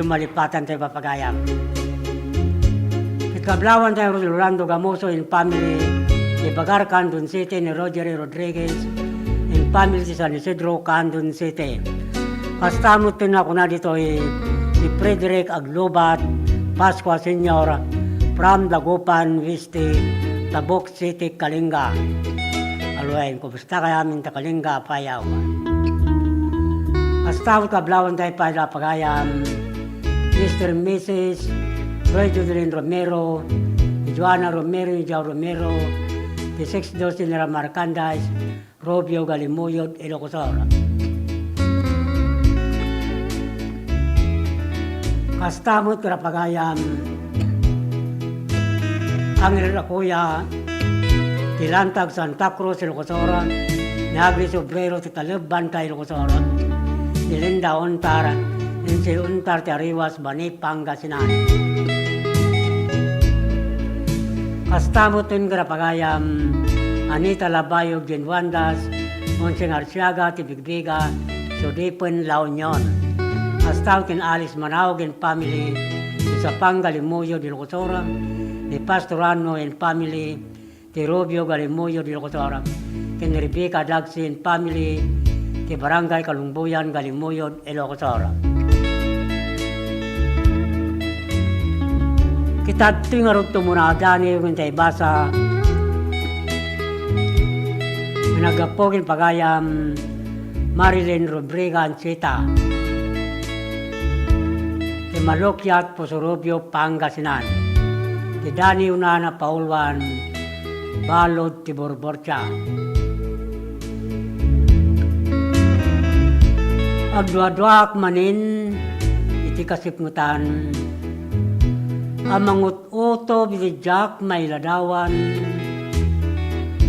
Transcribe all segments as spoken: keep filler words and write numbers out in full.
Malipatan tayo, papagayam. Ket kablawan tayo, Rolando Gamoso and family, ti Bagar, Candon City, ni Roger Rodriguez and family, ti San Isidro, Candon City. Kasta met ti nakuna ditoy ni Frederick Aglubat Pascua Senior from Dagupan, Weste, Tabuk City, Kalinga. Alwen, kumusta kayamin ta Kalinga, Apayao? Kasta met kablawan tayo pay, papagayam, Mister and Missus Roy Judelin Romero, ni Joanna Romero, ni Joe Romero, ti six doce ni Ramarcandas, Rubio Galimuyod, Ilocos Sur. Kasta met, papagayam, Angel Rakuya, ti Lantag, Santa Cruz, Ilocos Sur, ni Agnes Obrero, ti Taleb Banta, Ilocos Sur, ni Linda Ontar, Insay Ontar, ti Ariwas, Bani, Pangasinan. Kasta met, papagayam, Anita Labayo, Jane Wandas, Monsing Arsiaga, ti Bigbiga, Sudipen, La Union. Kasta met ken Alice Manaug and family, ti Sapang, Galimuyod, Ilocos Sur, ni Pastor Ano and family, ti Rubio, Galimuyod, Ilocos Sur, ken Rebecca Dagsi and family, ti Barangay Kalumbuyan, Galimuyod, Ilocos Sur. Ket adtoy ngarud ti umuna a Daniel nga inta ibasa, nga naggapu ken pagayam Marilyn Rubriga Ancheta, ti Malukiat, Puso Rubio, Pangasinan. Ti Daniel nga napauluan, Balud ti Burburtia. Agduaduaak manen iti kasipngetan a mangut-utob iti diak mailadawan.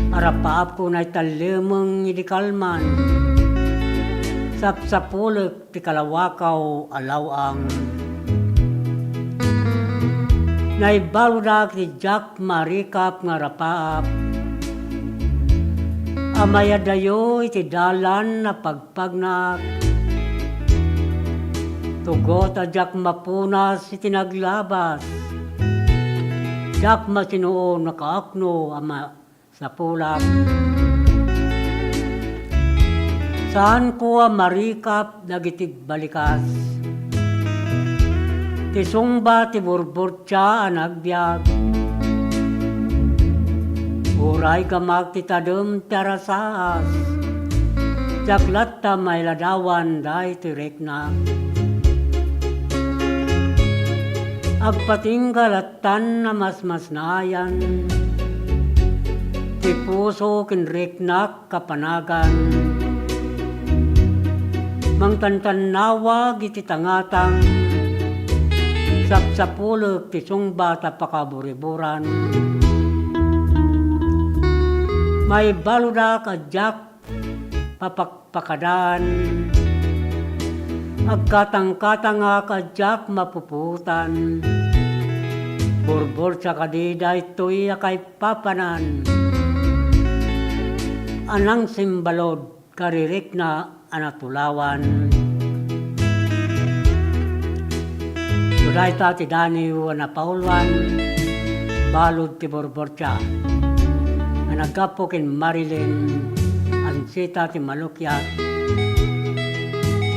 Arapaapko naitallemeng idi kalman. Sapsapulek ti kalawakaw a law-ang. Naibaludak iti diak marikap nga arapaap a mayadayo iti dalan a pagpagnak. Tugot a diak mapunas iti naglabas. Diak masinuon a kaakno a ma-, sapulak. Saanko a marikap dagiti balikas. Ti sungba ti burburtia a nagbiag. Uray gamak ti tadem ti arasaas. Diak latta mailadawan daytoy riknak. Agpatingga lattan a masmasnaayan ti puso ken riknak kapanagan. Mangtantannawag iti tangatang, sapsapulek ti sungba ta pakaburiburan. Maibaludak a diak papakpakadan. Agkatangkatangak a diak mapuputan. Burburtia kadi daytoy a kaipapanan a nangsimbalud karirikna a natulawan. Dayta ti Daniel a napauluan, Balud ti Burburtia, nga naggapu ken Marilyn Ancheta ti Malukiat,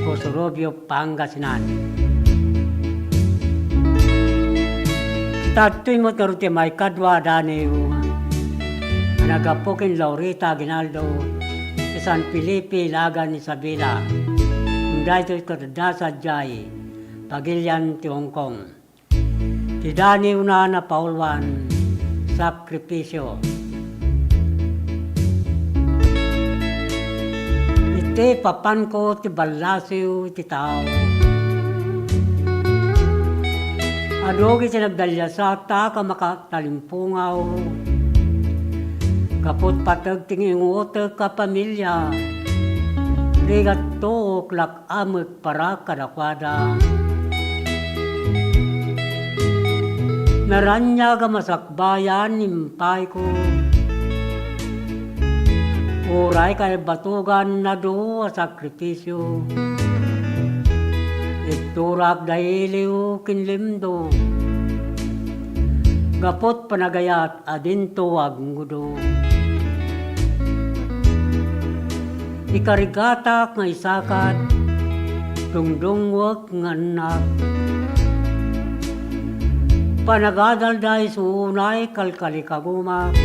Puso Rubio, Pangasinan. Ita adtoy met ngarud ti maikadua a Daniel a naggapu ken Laurita Aguinaldo ti San Felipe, Ilagan, Isabela. Ngem daytoy ket adda sadiay, pagilian ti Hong Kong. Ti Daniel a napauluan, Sakripisio. Iti papanko ti ballasiw ti tao. Adu iti nagdalliasatak a makatalimpungaw. Gapu ti pateg ti ngingutek a pamilia, rigattook lak-amek para kadakuada. Naraniag a masakbayan impayko. Uray kaibatugan adu a sakripisio. Itturak da iliw ken limdo, gaput panagayat a dinto agngudo. Ikarigatak nga isakat, dungdungwek nga annak. Panagadalda isu unay kalkalikagumak.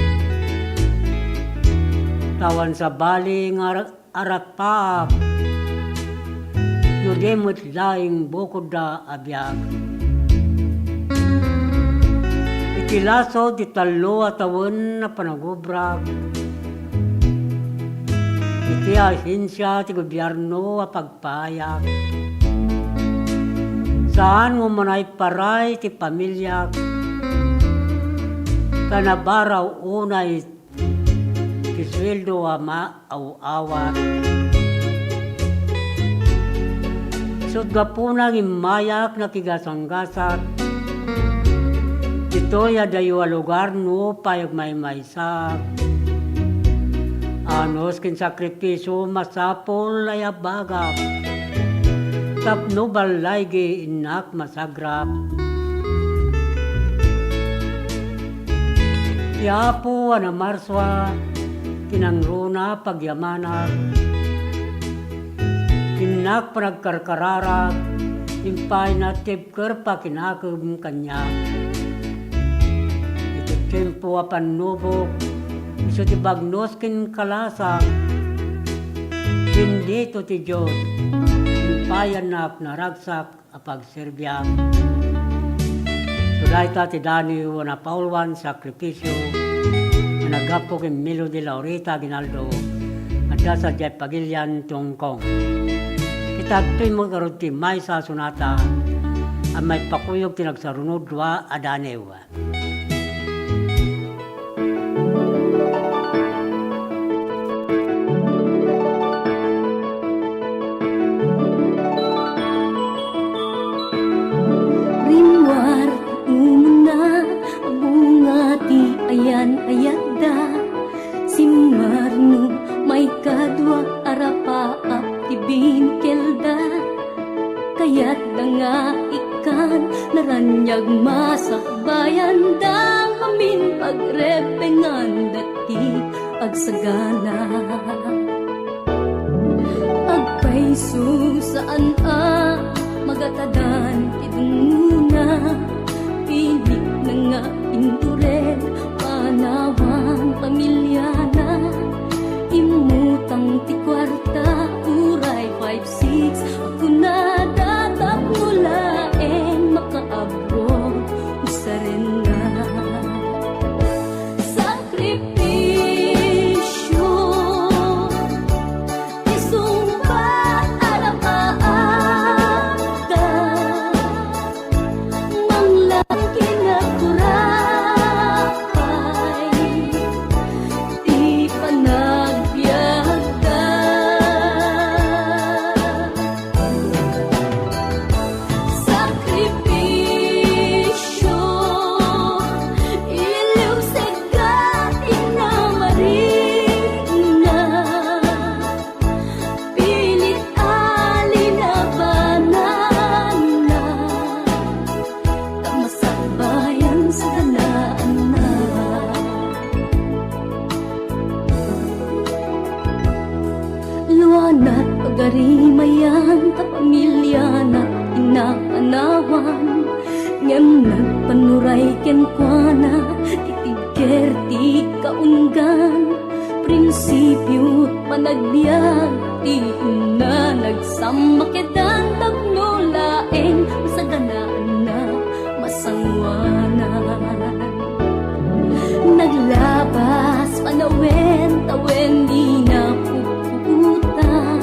Tawen sabali nga ar-, arapaak, no di met laeng bukodda a biag. Iti laso ti tallo a tawen a panagubrak, iti ahensia ti gobierno a pagpaayak, saan nga umanay paray ti pamiliak, ta nabaraw unay ti sueldo a maaw-awat. Isut' gapuna nga immayak nakigasanggasat. Ditoy a dayo a lugar no pay agmaymaysak. Anus ken sakripisio masapul a yabagak. Tapno ballaygi innak masagrap. Ti Apo a namarsua, kinangruna pagyamanak. Innak panagkarkararak, impay natibker pakinakem kaniak. Iti tiempo a pannubok, isu ti bagnos ken kalasang. Bendito ti Dios, impayannak naragsak a pagserbiak. So, dayta ti Daniel a napauluan sakripisio a naggapu ken Melody Laurita Aguinaldo, adda sadiay Pagilian, Tongkong. Ita ditoy met ngarud ti maysa a sonata a maipakuyog ti nagsarunod dua a Daniel. Rimmuar ti umuna a bunga ti ayan-ayatda. Simmarno maikadua a rapaap ti binkelda. Kayatda nga ikkan naraniag masakbayan dagiti amin pagrepenganda ti agsagana. Agpayso saan a magatadan ti dungngona, pinitna nga induren panawan pamiliana. Immutang ti kuarta, uray five six, kunada tapno laeng makaabroad, usarenna. Sakripisio, isungbat a rapaapda. Manglaang kinakurapay ti panagbiagda. Sakripisio, iliw, segga, inna, marikna. Pilit a linabananna, ta masakbayan saganaanna. Luanat pagarimayan ta pamiliana ti napanawan, ngem nagpanuray kenkuana ti tigger ti kaunggan. Prinsipio panagbiag ti inna nagsammakedan tapno laeng masaganaanna, masanguanan. Naglabas panawen-tawen, di napuppuotan.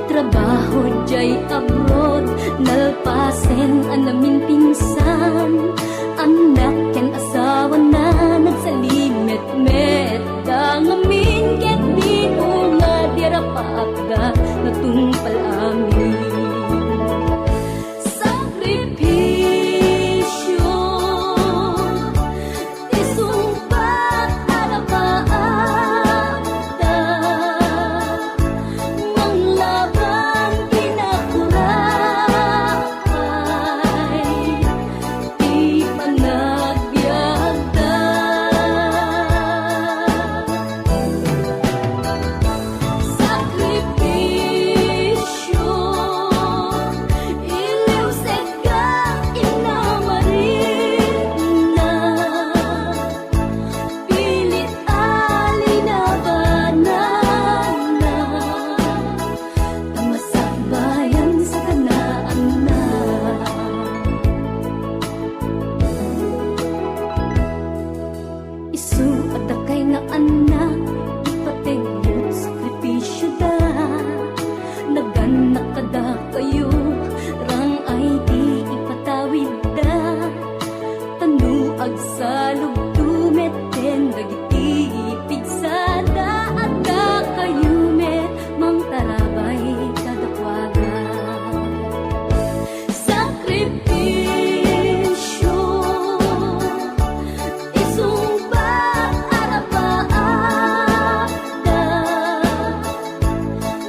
Trabaho diay abroad, nalpasen a naminpinsan. Annak ken asawana nagsalimetmet da ngamin ket di unga ti rapaapda natungpal amin. Sakripisio, ti sungbat a rapaapda, manglaban kinakurap. Isu a dakay nga annak, ipateg met sakripisyoda. Nagannakada kayo, rang ay di ipatawidda. Tano agsalogto met ken dagiti pigsada, adda kayo met mangtarabay kadakuada. Sakripisyo, isungbat a napaakda,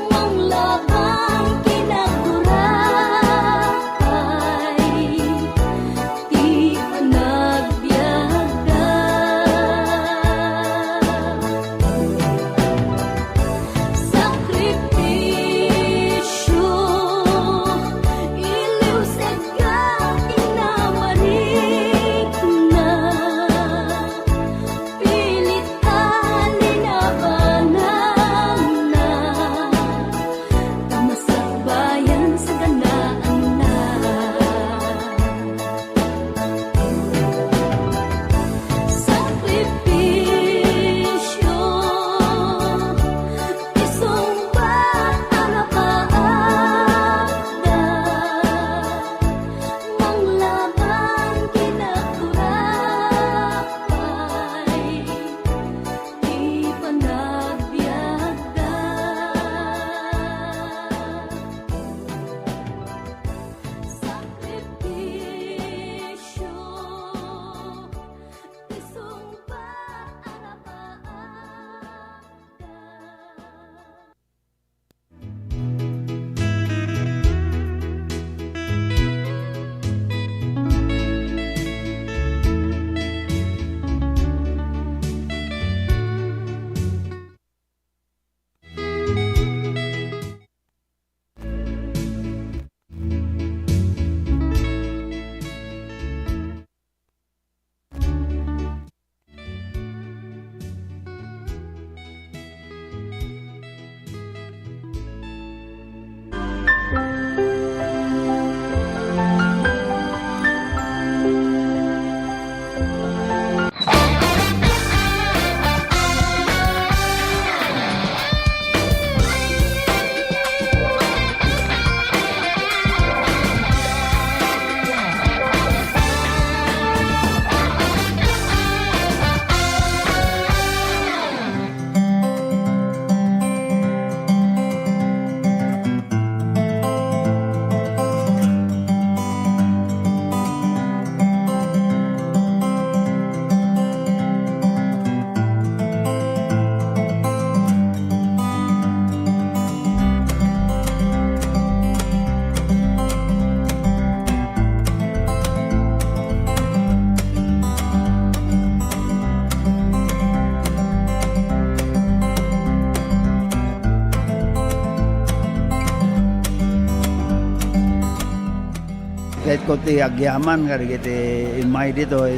manglaban kinagurapay ti panagbiagda. Sakripisyo, iliwsegka, inamarikna, pilit a linabananna, ta masakbayan saganaanna. Sakripisyo, isungbat a napaakda, manglaban kinagurapay ti panagbiagda. Sakripisyo, isungbat a napaakda. Ket ko ti agyaman kadagiti immay ditoy,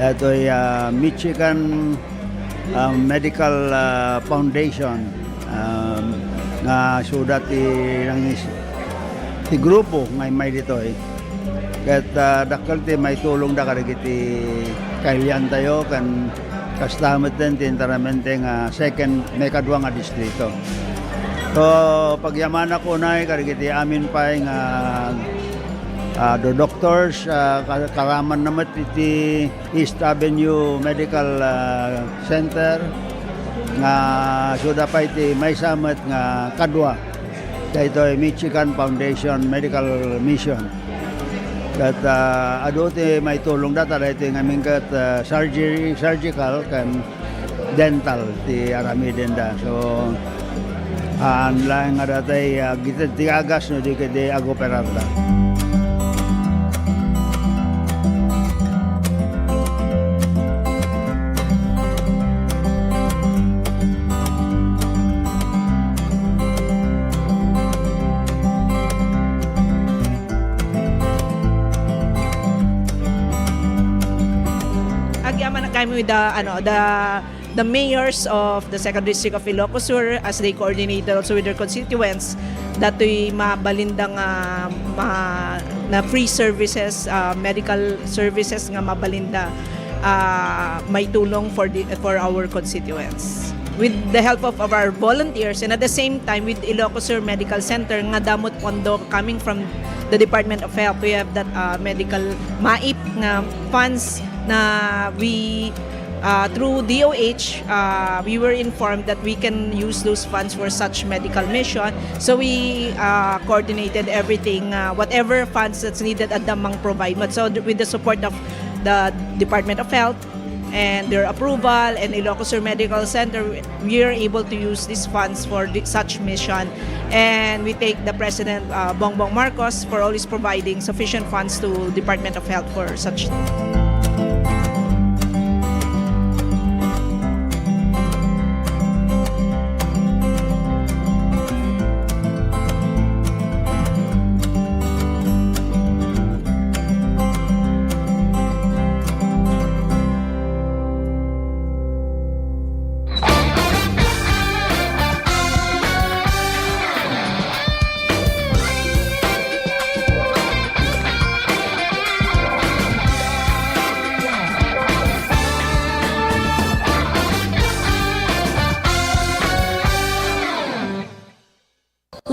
datoy, ah, Michigan, ah, Medical, ah, Foundation, ah, nga suda ti nangis-, ti grupo nga immay ditoy. Ket, ah, dakkel ti maitulongda kadagiti kailiantayo ken kasta metten ti enteramente nga second, maikadua nga distrito. So, pagyamanak unay kadagiti amin pay nga, ah, do-, doctors, ah, ka-, karamanna met iti East Avenue Medical, ah, Center nga suda pay ti maysa met nga kadua daytoy Michigan Foundation Medical Mission. Ket, ah, adu ti maitulongda ta daytoy ngamin ket, ah, surgery, surgical ken dental ti aramidenda. So, ah, laeng nga datay, ah, agitedda ti agas no di ketdi agoperarda. Agyamanak kami with the, ano, the, the mayors of the Second District of Ilocos Sur as they coordinated also with their constituents, datoy mabalinda nga ma-, na free services, ah, medical services nga mabalinda. ah, maitulong for the, for our constituents. With the help of, of our volunteers and at the same time with Ilocos Sur Medical Center nga damo ti pondo coming from the Department of Health, we have that, ah, medical MAIP nga funds na we, ah, through D O H, ah, we were informed that we can use those funds for such medical mission. So we, ah, coordinated everything, ah, whatever funds that's needed, adda mang provide. But so th-, with the support of the Department of Health and their approval and Ilocos Sur Medical Center, we are able to use these funds for the, such mission. And we thank the President, uh, Bongbong Marcos for always providing sufficient funds to Department of Health for such.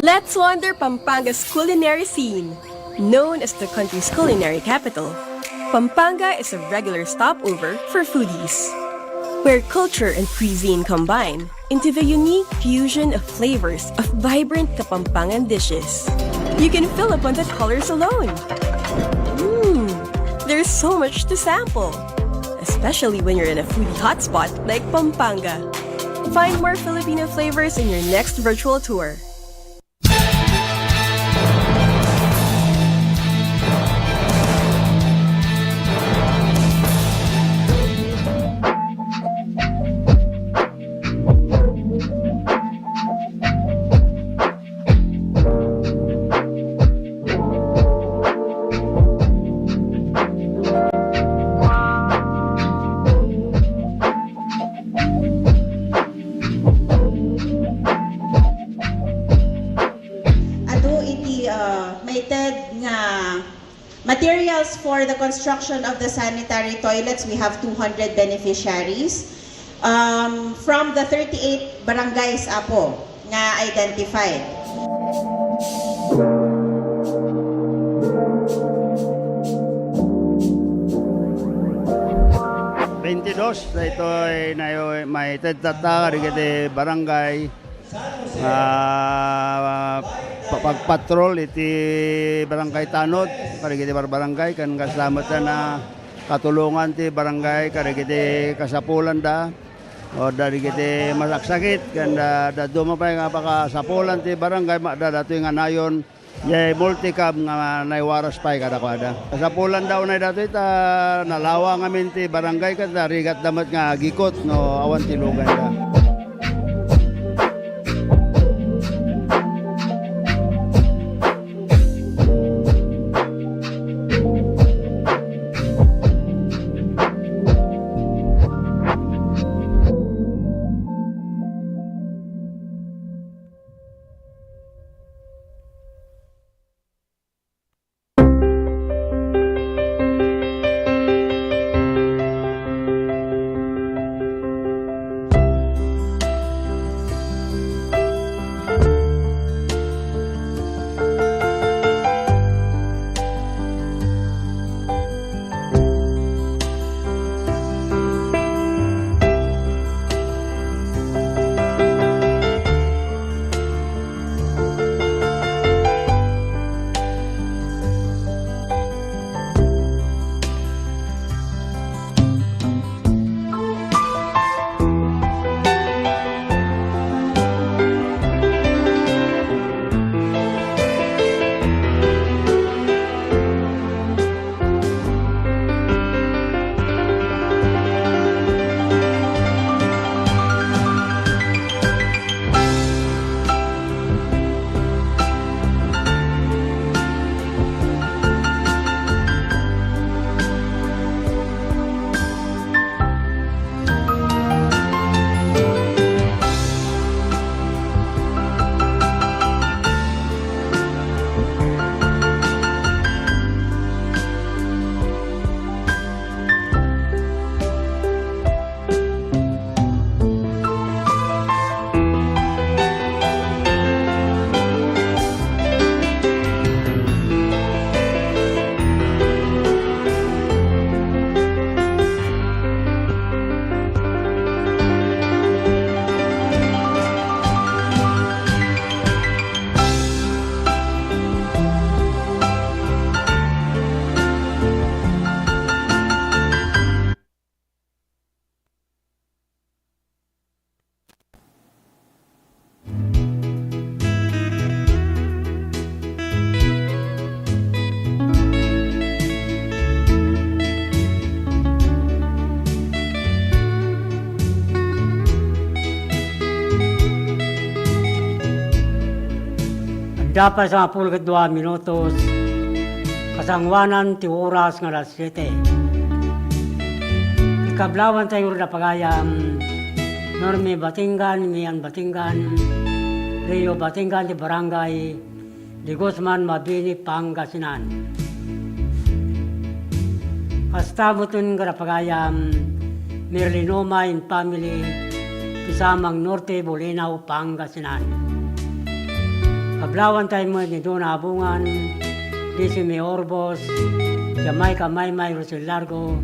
Let's wander Pampanga's culinary scene. Known as the country's culinary capital, Pampanga is a regular stopover for foodies, where culture and cuisine combine into the unique fusion of flavors of vibrant Kapampangan dishes. You can fill up on the colors alone. Mmm, there's so much to sample, especially when you're in a foodie hotspot like Pampanga. Find more Filipino flavors in your next virtual tour. Adu iti, uh, maited nga materials for the construction of the sanitary toilets, we have two hundred beneficiaries, um, from the thirty-eight barangays, Apo, nga identified. Twenty-dos, daytoy nayo-, maited tatta kadagiti barangay, ah, pa-, pagpatrol iti Barangay Tanod, kadagiti barbarangay, ken kasla met a katulongan ti barangay, kadagiti kasapulanda, o kadagiti masaksakit, ken da-, dadduma pay nga pakasapulan ti barangay, ma-, da-, datoy nga nayon, Jay multicab nga naiwaras pay kadakuada. Kasapulan da unay datoy ta nalawa ngamin ti barangay ket narigatda met nga agikot no awan ti luganda. Dapay sangapulo ket dua minutos, kasangoanan ti oras nga alas siete. Ikablawantayo a pagayam, Normi Batingan, Mian Batingan, Leo Batingan ti Barangay de Guzman, Mabini, Pangasinan. Kasta metten a pagayam, Merlinoma and family, ti Samang Norte, Bolinao, Pangasinan. Kablawantay met ni Dona Abungan, Desi May Orbos, Jamaica Maymay, Rosel Largo,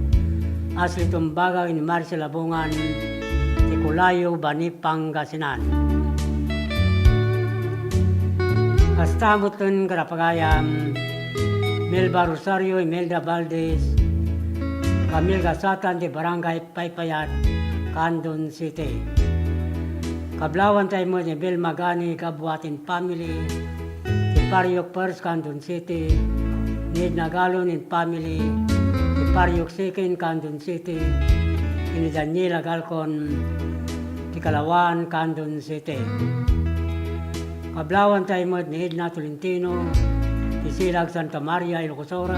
Ashley Tumbaga, ni Marcel Abungan, ti Kulayo, Bani, Pangasinan. Kasta metten a pagayam, Melba Rosario, Imelda Valdez, Camille Gasatan ti Barangay Paypayat, Candon City. Kablawantay met ni Bel Magani, Gabuatin family, ti Pariok First, Candon City, ni Edna Galon and family, ti Pariok Second, Candon City, ni Daniela Galcon, ti Kalawan, Candon City. Kablawantay met ni Edna Tolentino, ti Silag Santa Maria, Ilocos Sur,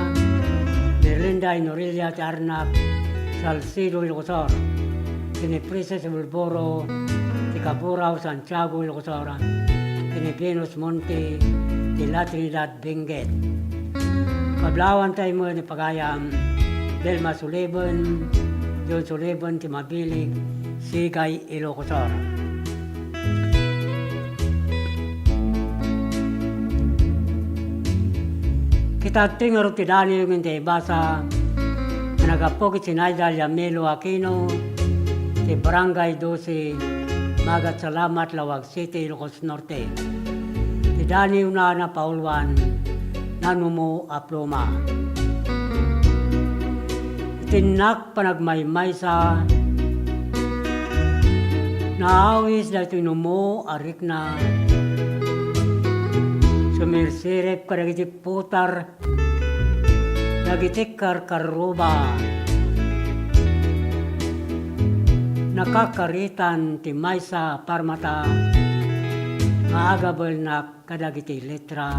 Merlinda Inorelia, ti Arnak, Salcedo, Ilocos Sur, ni Princess Bulboro, ti Kaburao, Santiago, Ilocos Sur, ni Venus Monte, ti La Trinidad, Benguet. Kablawantay met ni pagayam, Belma Sullivan, John Sullivan, ti Mabilig, Sigay, Ilocos Sur. Kita ti ngarud ti daniw nga intay ibasa, nga naggapu iti Zinaida Yamilo Aquino, ti Barangay Doce, Magat Salamat, Laoag City, Ilocos Norte. Ti daniwna a napauluan, Nanumo a Pluma. Iti innak panagmaymaysa, naawis daytoy numo a rikna. Sumirsirip kadagiti putar dagiti karkarruba. Nakakaritan ti maysa a parmata nga agabelnak kadagiti letra.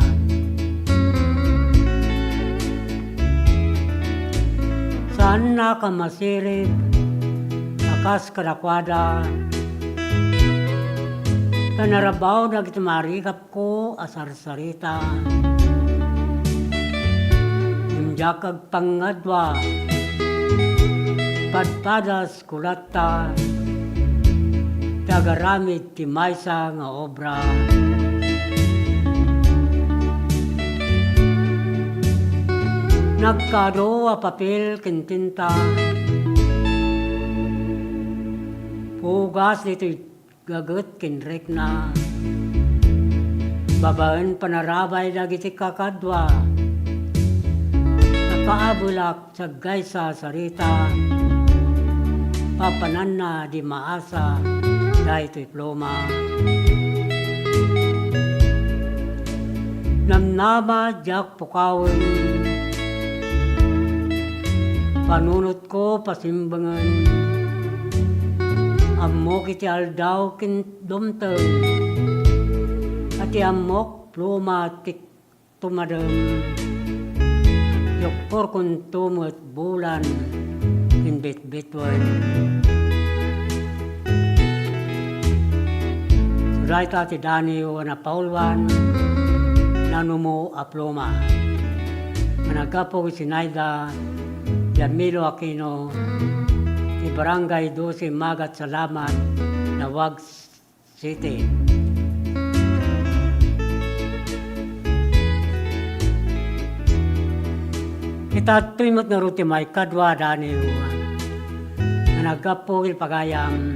Saannak a masirib a kas kadakuada, ta narabaw dagiti marikap ko a sarsarita. Ngem diak agpangngadua, padpadas kulatta, ti agaramid ti maysa nga obra. Nagkaadu a papel ken tinta, pugas ditoy gaget ken rikna. Babaen panarabay dagiti kakadua, nakaabelak saggaysa a sarita, papananna di maasa daytoy pluma. Namnama diak pukawen, panunotko pasimbengen. Ammok iti aldaw ken dumteng, a ti ammok pluma ti tumadem. Yukporkonto met bulan ken bitbituen. Dayta ti daniw a napauluan, Nanumo a Pluma, nga naggapu iti Zinaida Yamilo Aquino, ti Barangay Doce Magat Salamat, Laoag City. Kita adtoy met ngarud ti maikadua a daniw nga naggapu iti pagayam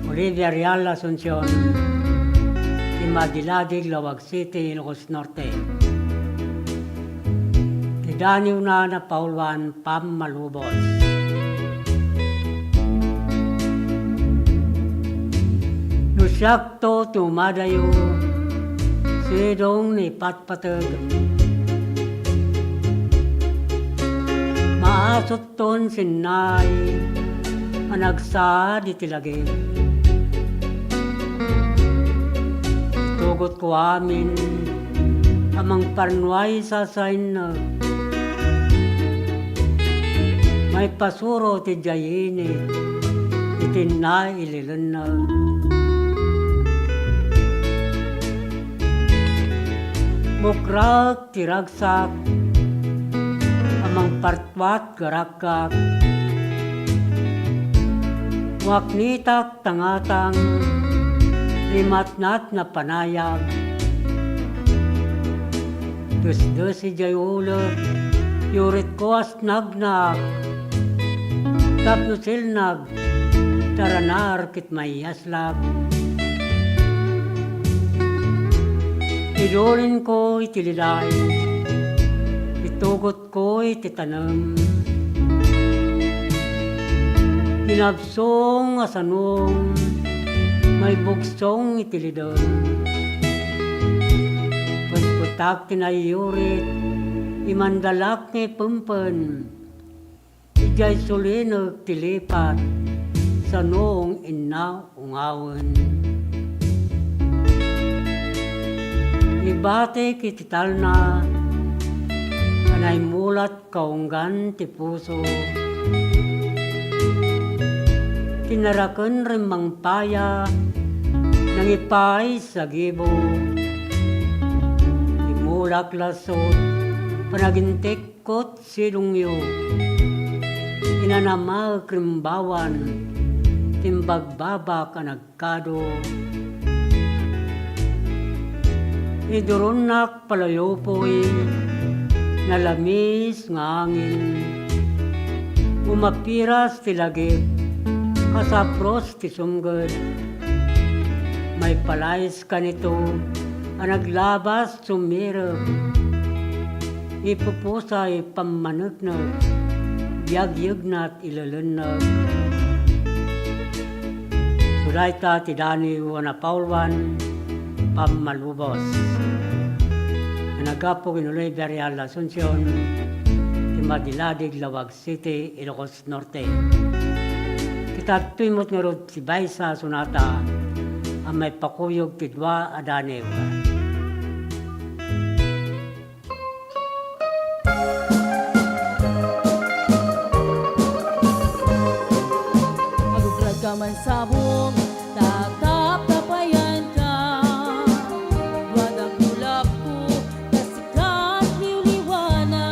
Olivia Real Asuncion, ti Madiladig, Laoag City, Ilocos Norte. Ti daniwna a napauluan, Pammalubos. No siakto ti umadayo, sidong ni patpateg. Maasutton sinnay a nagsaad iti lagip. Ito Gutko amin a mangparnuay sasainna. Maipasuro ti diay init iti naililenna. Mukraek ti ragsak a mangpartuat garakak. Waknitak tangatang, rimatnat na panayag. Desdes idiay ulek, yuritko a nagnak. Tapno silnag, taranar ket maiyaslak. Idulinko iti liday, itugotko iti tanem. Pinabsong a sanong, maibugsong iti lidem. Petpetak ti naiyurit, imandalak nga ipempen. Idiay sulinek ti lipat, sanong inna ungawen. Ibatik iti talna a naimulat kaunggan ti puso. Kinaraken remmangpaya, nangipay sa gibo. Imulak lasut, panagintik ket sidongyo. Inanamaek rimbawan, timbagbabak a nagkado. Iduronnak palayupoy, nalamis nga angin. Umapiras ti lagip, kasapros ti sumged. Maipalays kanito a naglabas sumirek. Ipupusay pammaneknek, yagyegnat ilelenneg. Dayta ti daniw a napauluan, pammalubos. A naggapu ken Oliver Real Asuncion, ti Madiladig, Laoag City, Ilocos Norte. Ket adtoy met ngarud ti maysa a sonata a maipakuyog ti dua a daniw. Agubradka man sabong, tataptapayanka. Dua dakkulapko, ta sika ti liwana.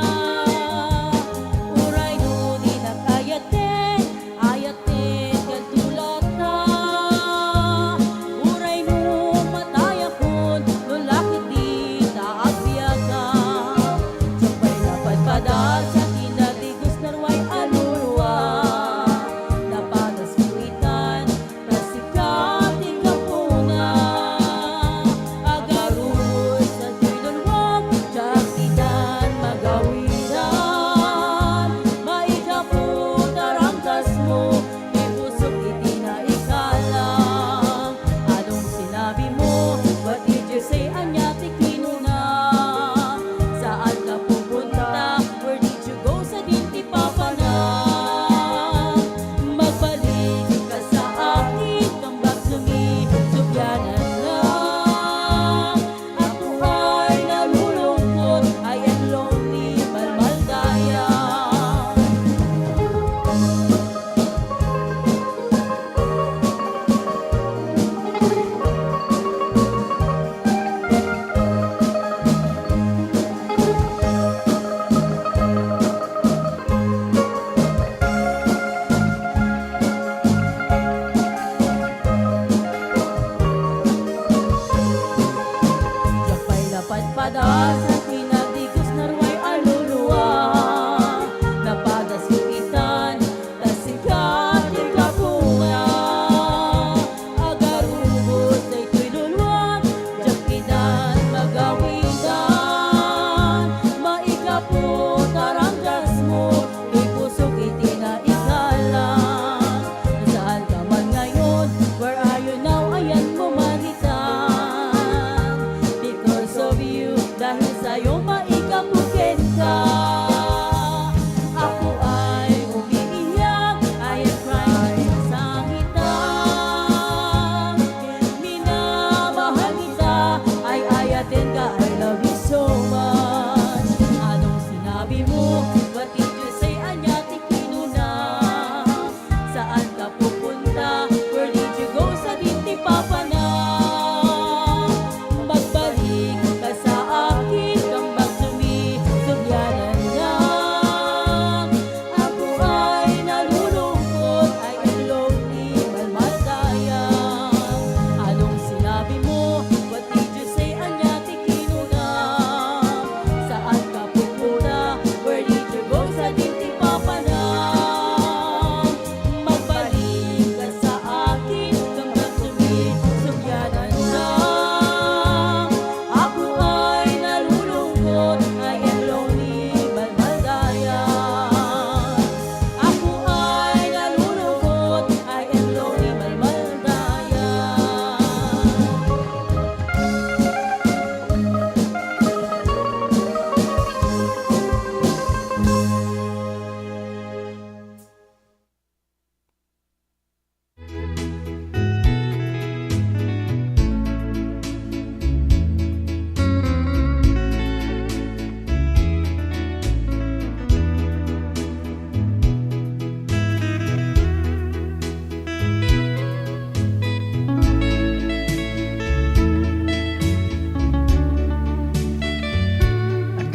Uray no dinak ayaten, ayaten kaltulata. Uray no matayakon, no lakit dita agbiagka. Siak pay napadpadas, siak ti nadigos, narway a lurua. Napadasko itan, ta sika ti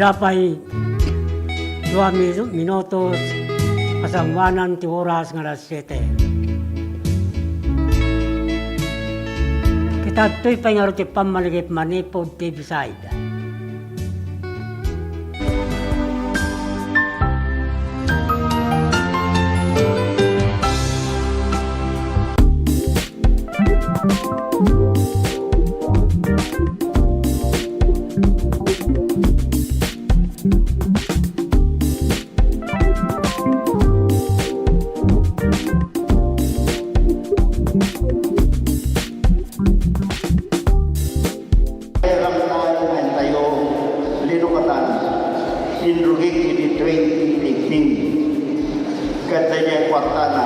Adda pay dua mi-, minutos, pasanguanan ti oras nga alas siete. Kita adtoy pay ngarud ti pammalagip manipud ti Bisaya. Iramtayo nga intayo linukatan, inrugik idi twenty eighteen. Ket daydiay kuartana,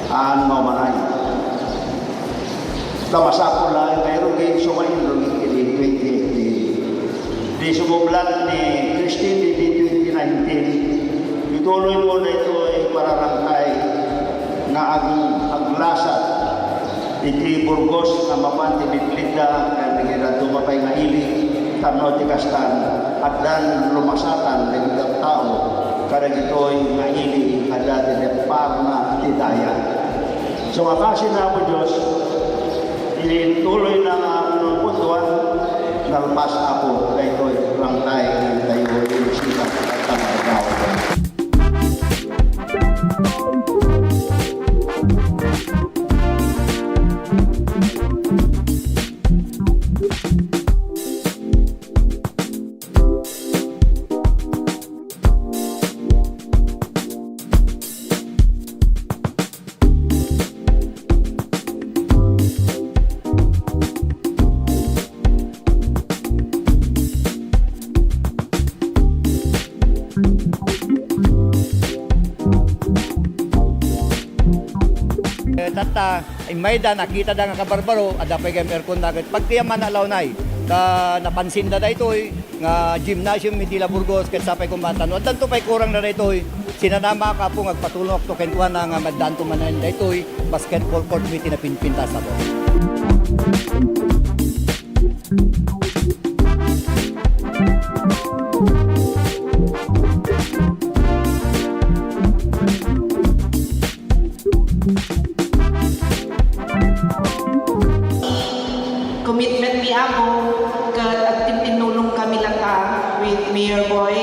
aan nga umanay. Ta masapul laeng nga irugik, isu nga inrugik idi twenty eighteen. Idi sumublat ni Christine idi twenty nineteen, ituloy mo daytoy pararangkay nga ag-, aglasat iti burgos nga mapan ti bitlitda ken dagiti dadduma pay nga ili, tapno ti kastan, addan lumasatan dagiti tattao kadagitoy nga ili a dati depparna ti daya. So, nga kaasi na, Apo Dios, ituloy na nga puntuan, nalpas, Apo, daytoy, rangtay, tayo, inisita, at tamargaw. Eh, tatta, immay da, nakitada nga kabarbaro, adda pay gayam aircon na ket pagtiaman na alawnay. Ta napansin da daytoy nga gymnasium iti La Burgos ket sapay koma ta no addanto pay kurang na daytoy. Sinanama, Apo, nga agpatulongakto kenkuana nga maddaanto manen daytoy basketball court iti napinpintas, Apo. Commitment ni Apo, ket agtintinnulong kami latta with Mayor Boy,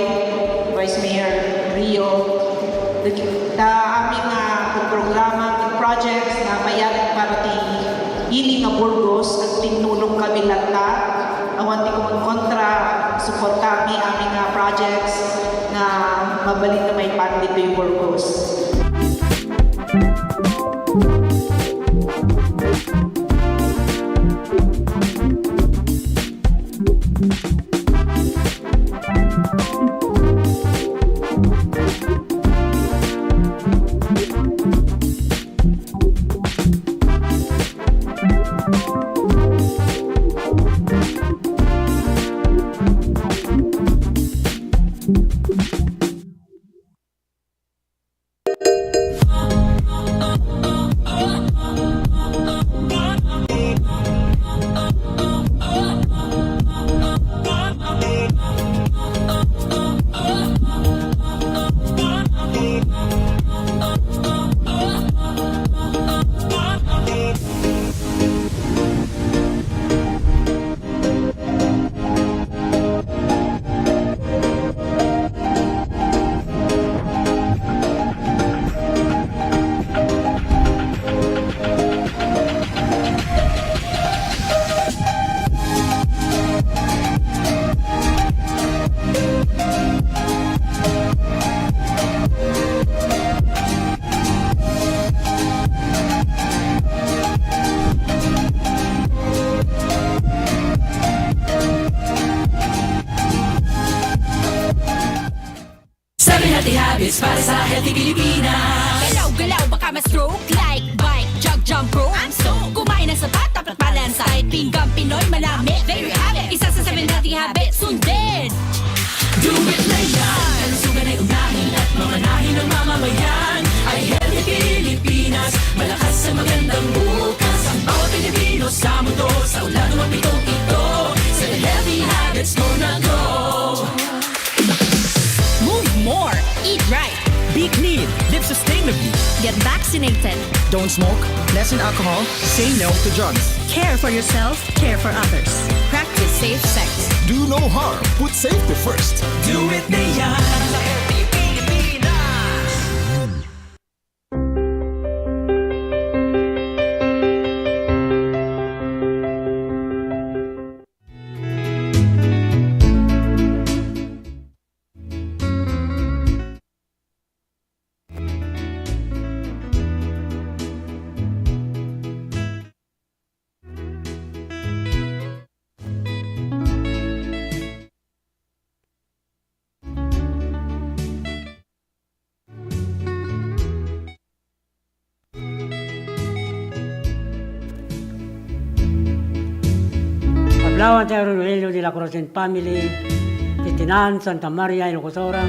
Vice Mayor Rio, ta amin nga programa, projects nga mayat para ti ili nga Burgos, agtinnulong kami latta. Awan ti kumonkontra, suporta mi amin nga projects nga mabalin nga maipan ditoy Burgos. Seven healthy habits para sa healthy Pilipinas. Galaw-galaw, baka ma-stroke. Like, bike, jog, jump rope. I'm stoked. Kumain ng sapat, dapat balansay. Pinggang Pinoy, manami. There you have it. Isa sa seven healthy habits. Sundin! Do it na yan. Kalusugan ay unahin at mamanahin ng mamamayan. Ay healthy Pilipinas, malakas sa magandang bukas. Ang bawat Pilipino sa mundo, sa ulan o mapitong ito. Sa healthy habits mo na go. Don't smoke, lessen alcohol, say no to drugs. Care for yourself, care for others. Practice safe sex. Do no harm, put safety first. Do it Mayan. Kablawan tayo Rogelio de la Cruz and family, ti Tinan Santa Maria, Ilocos Oran.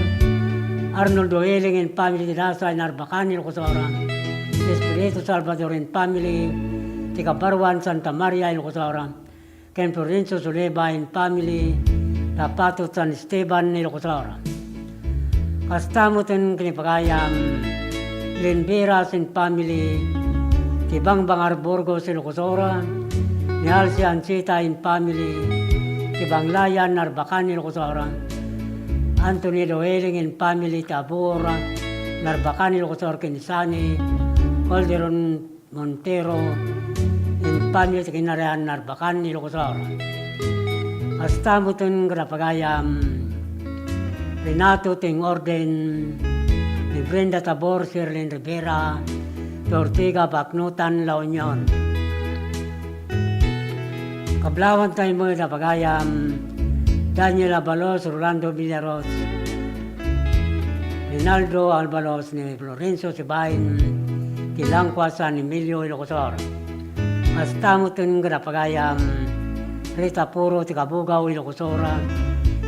Arnoldo Eling and family, ti Dasa, Narbacan, Ilocos Oran. Espiritu Salvador and family, ti Kabaruan Santa Maria, Ilocos Oran. Ken Florencio Suleba and family, Dapatot San Esteban, Ilocos Oran. Kasta met ken ni pagayam, Linberas and family, ti Bangbangar Burgos, Ilocos Oran, ni Alci Anchita and family, ti Banglayan, Narbacan, Ilocos Oran, Anthony Doeling and family, ti Abor, Narbacan, Ilocos Oran, ken ni Sani Calderon Montero, and family ti kinarian Narbacan, Ilocos Sur. Kasta met ken kadapagayam, Renato ti orden ni Brenda Tabor, Sherlyn Rivera, ti Ortega, Bacnotan, La Union. Kablawan tayo met a pagayam, Daniel Abalos, Rolando Villaros, Rinaldo Albalos ni Florencio Sibain, ti Langkua San Emilio, Ilocos Sur. Kasta met ken kadapagayam, Rita Puro ti Kabugaw, Ilocos Sur,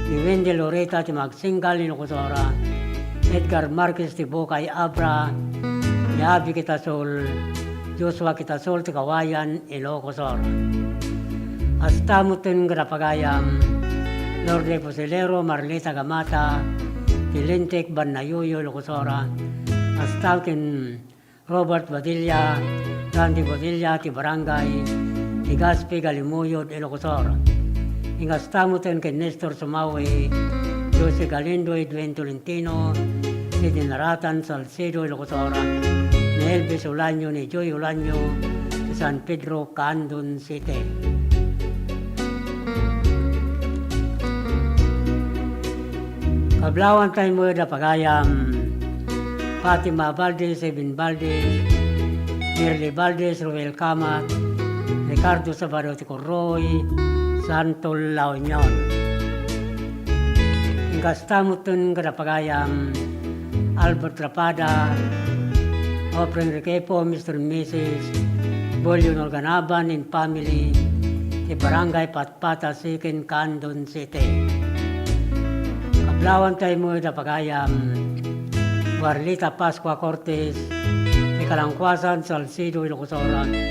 ni Wendy Loreta ti Magsinggal, Ilocos Sur, Edgar Marquez ti Bukay Abra, ni Abby Kitasol, Joshua Kitasol ti Kawayan, Ilocos Sur. Kasta met ken kadapagayam, Lourdes Fusilero, Marlita Gamata, ti Lintik, Banayuyo, Ilocos Sur. Kasta ken Robert Badilla, Randy Badilla, ti Barangay Legazpi, Galimuyod, Ilocos Sur. Kasta met ken Nestor Sumawi, Jose Galindo, Edwin Tolentino, ti Dinaratan, Salcedo, Ilocos Sur, ni Elvis Olaño, ni Joy Olaño, ti San Pedro, Candon City. Kablawan tayo met a pagayam, Fatima Valdez, Evan Valdez, Mirly Valdez, Roel Camat, Ricardo Sabado ti Corroy, Santo La Union. Kasta met ken kadapagayam, Albert Rapada, Ofreng Requepo, Mister and Missus Bolio Norganaban and family, ti Barangay Patpata Second, Candon City. Kablawan tayo met a pagayam, Warlita Pascua Cortes, ti Kalangkuasan, Salcedo, Ilocos Sur, ni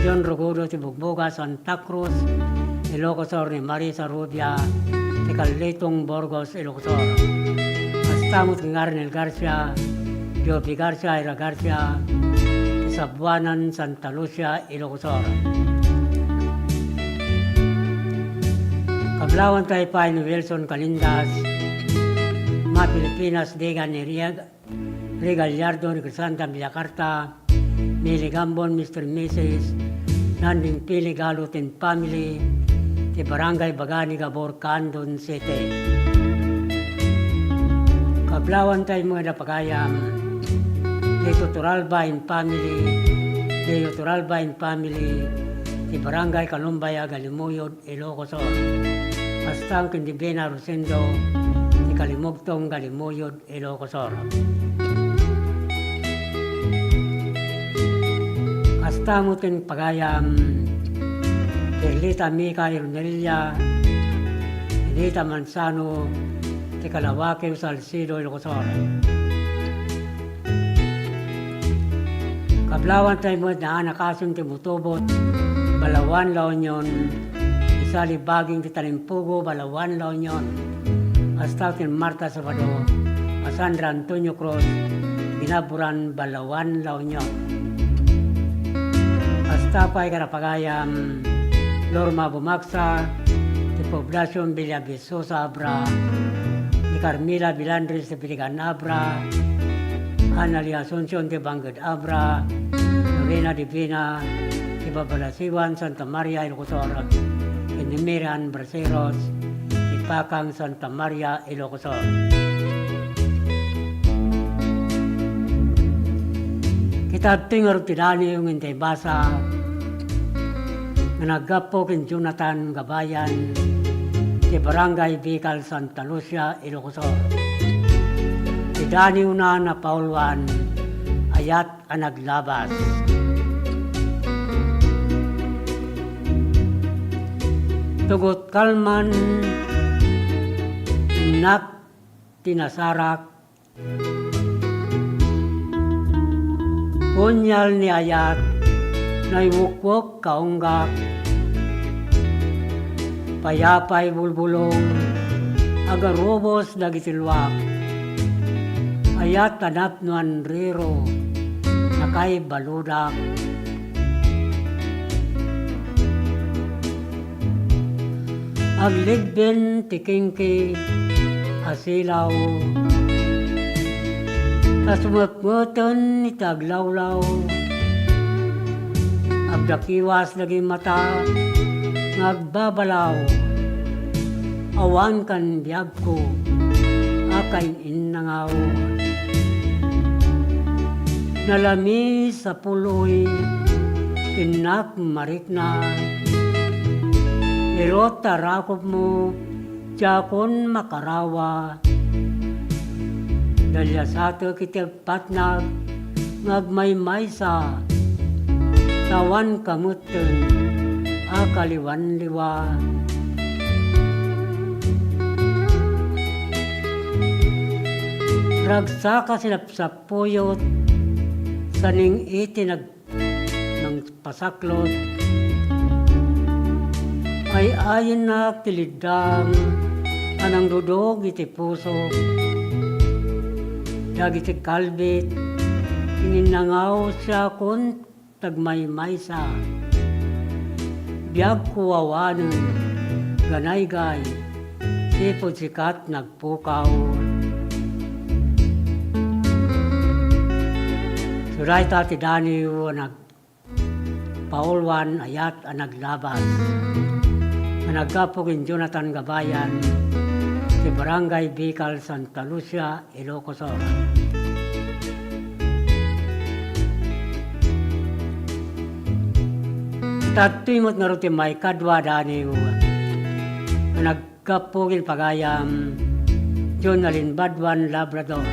John Rogodo ti Bugboga, Santa Cruz, Ilocos Sur, ni Marisa Rubia, ti Kalitong, Burgos, Ilocos Sur. Kasta met ken Arnel Garcia, Joby Garcia, Ira Garcia, ti Sabuanan, Santa Lucia, Ilocos Sur. Kablawan tayo pay ni Wilson Calindas, Ma Filipinas, Degan ni Riag, Ri Gallardo, ni Crisanta Villacarta, Mili Gambon, Mister and Missus Nanding Pili Galut and family, ti Barangay Bagani, Gabor, Candon City. Kablawan tayo met a pagayam, Lito Turalba and family, Leo Turalba and family, ti Barangay Kalumbaya, Galimuyod, Ilocos Sur. Kasta ken Divina Rosendo, ti Kalimugtong, Galimuyod, Ilocos Sur. Kasta met ken pagayam, Perlita Mica Ironilla, Benita Manzano, ti Kalawakeo, Salcedo, Ilocos Sur. Kablawan tayo met ni Ana Kasim ti Mutubot, Balawan, La Union, ni Sally Baging ti Talimpugo, Balawan, La Union. Kasta ken Marta Sabado, Sandra Antonio Cruz, Binaburan, Balawan, La Union. Tapay kada pagayam, Lorma Bumaksa, ti Poblacion Villa Visosa, Abra, ni Carmela Bilandres, ti Piligan, Abra, Analia Asuncion, ti Bangged, Abra, Lorena Divina, ti Babalasiwan, Santa Maria, Ilocosur, ken ni Miriam Braceros, ti Pakang, Santa Maria, Ilocosur. Kita adtoy ngarud ti daniw nga intay basa nga naggapu ken Jonathan Gabayan ti Barangay Bikal, Santa Lucia, Ilocosur. Ti daniwna napauluan, Ayat a Naglabas. Tugot kalman, innak ti nasarak, punyal ni Ayat, naiwukwek kaunggak, payapay bulbulong, agarubos dagiti luak. Ayat a napnoan riro, nakaibaludak. Aglibben ti kingki a silaw, ta sumepmeten iti aglawlaw. Agdakiwas dagiti mata nga agbabalaw. Awan kan biagko a kain-innangaw. Nalami sa puloy, innak marikna. Irot ta rakopmo, diakon makarawa. Daliasatek iti agpatnag nga agmaymaysa, ta awan kametten a kaliwanliwa. Ragsak a sinapsap puyot, saning iti nag-, nangpasaklot. Ay-ayennak ti liddang a nangdudog iti pusok. Dagiti kalbit, ininnangaw siakon tagmaymaysa. Biagko awanen, ganaygay, sipud sikat nagpukaw. Dayta ti daniw a nagpauluan, Ayat a Naglabas, nga naggapu ken Jonathan Gabayan, ti Barangay Bikal, Santa Lucia, Ilocos Sur. Tattoy met ngarud ti maikadua a daniw nga naggapu ken pagayam diay nalimbaduan Labrador,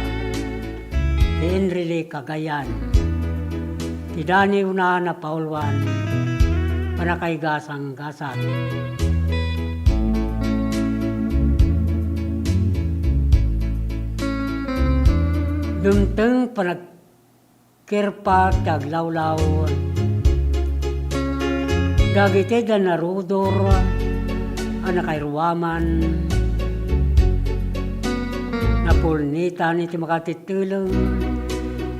ti Enrile Cagayan. Ti daniwna napauluan, pannakaigasanggasat. Dumteng panagkirpat ti aglawlaw. Dagiti da narudor a nakairuaman, napulnitan iti makatitteleng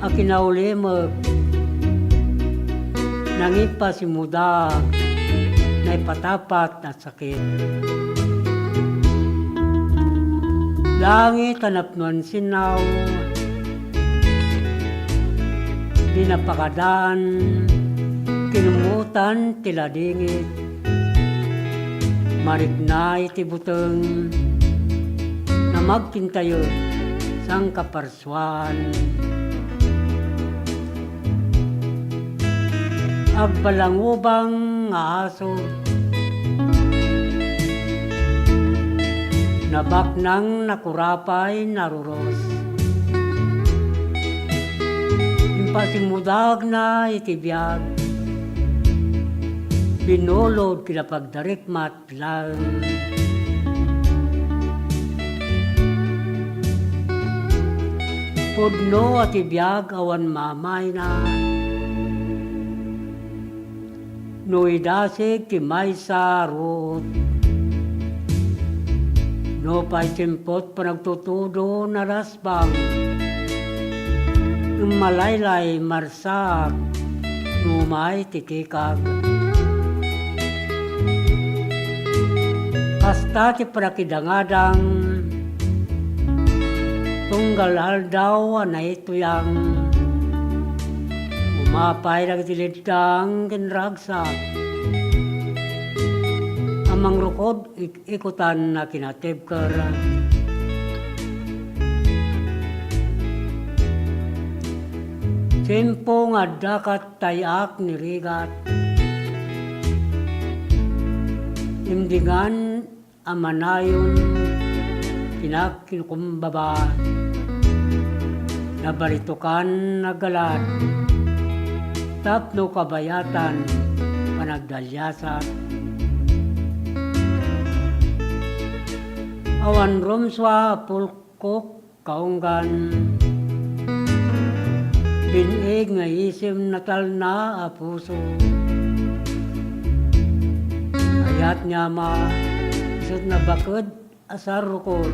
a kinaulimek, nangipasimmudag, naipatapat a sakit. Langit a napnoan sinnaw, di napakadaan, kinummutan ti ladingit, marikna iti buteng, namagkintayek, sangkapar-, suan. Agbalangubang nga aso. Nabaknang nakurapay naruros. Impasimmudagna iti biag. Binulod ken napagdarikmat laeng. Pudno a ti biag awan mamayna. No idasig ti maysa a ruot, no pay tiempot panagtutudo, nalasbang. Ngem malaylay, marsaak, Umay ti kikag. Kasta ti panakidangadang, tunggal aldaw a naituyang. Umapay dagiti leddang ken ragsak a mangrukod ik-ikutan a kinatibker. Tiempo nga adda kat tay-ak ni rigat. Imdingan a manayon ti nakinukumbaba. Nabalitokan a galad tapno kabayatan panagdaliasat. Awan rumsua a pulkok kaunggan. Bin-eg nga isim natalna a puso. Ayat ni Ama, isut nabaked a sarukod.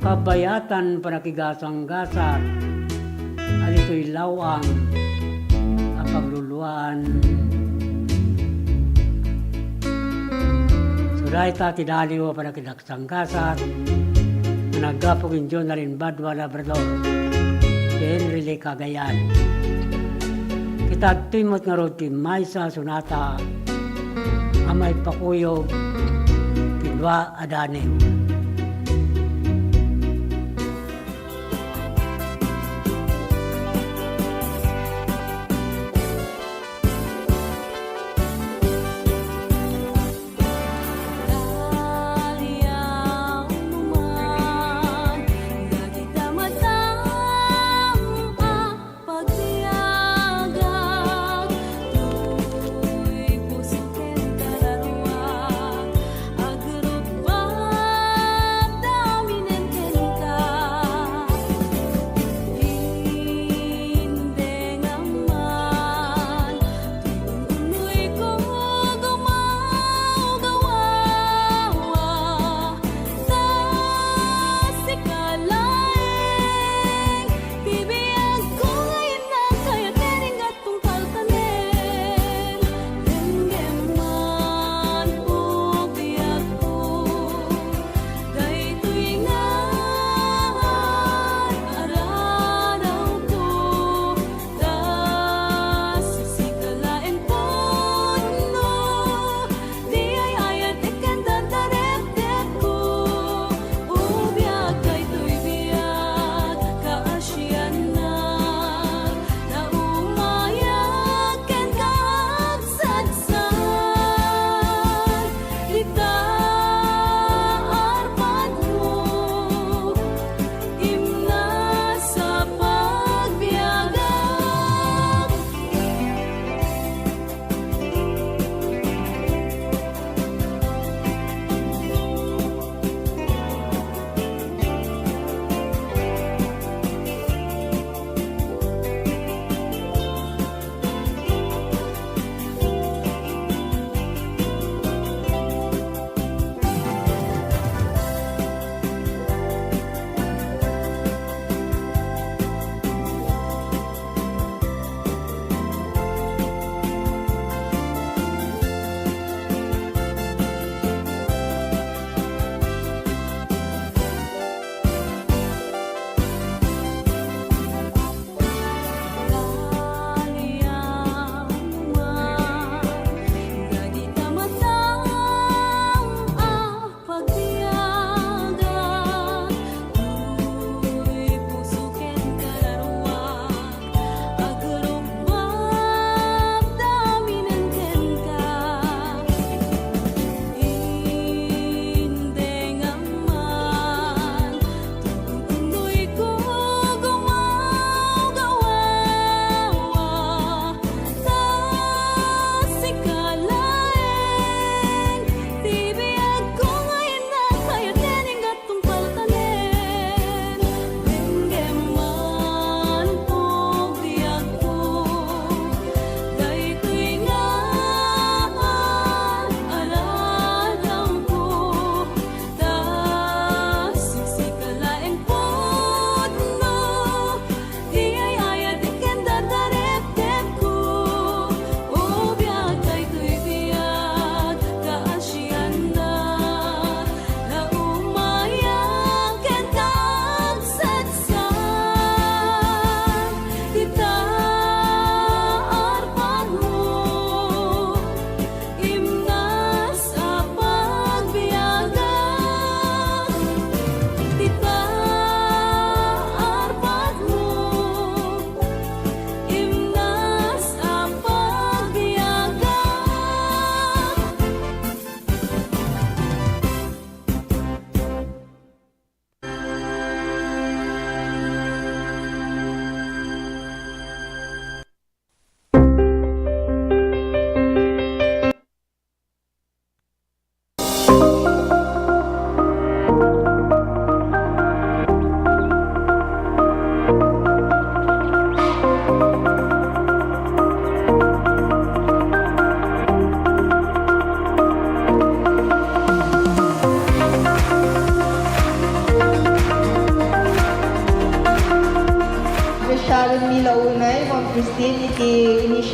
Kabayatan panakigasanggasat a ditoy law-am a pagluluaan. Sudayta ti daliw a panakidag- sanggasat nga naggapu ken John Alin Badua Labrador ken Rene Cagayan. Ket adtoy met ngarud ti maysa a sonata a maipakuyog ti dua a daniw.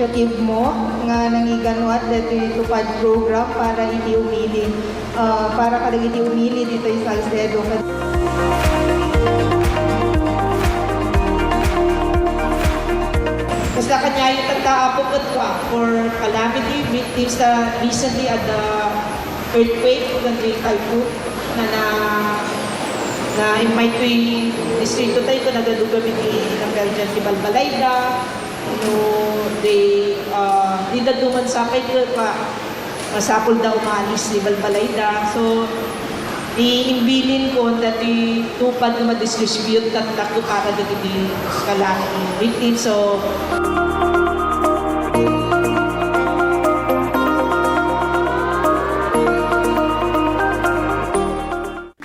Initiative mo nga nangiganwat ditoy TUPAD program para iti umili, ah, para kadagiti umili ditoy Salcedo. Basta kaniayo tatta, Apo, ket for calamity victims that recently at the earthquake, ken di typhoon, na, na, na immay toy distrito tayo, ken nagadugan iti number dyan ti balbalayda, no, di, ah, di daduman sapay ket pa, masapul da umalis di balbalayda. So, di imbilin ko dati TUPAD nga ma-distribute ket tako para dagiti kalaki. Victims of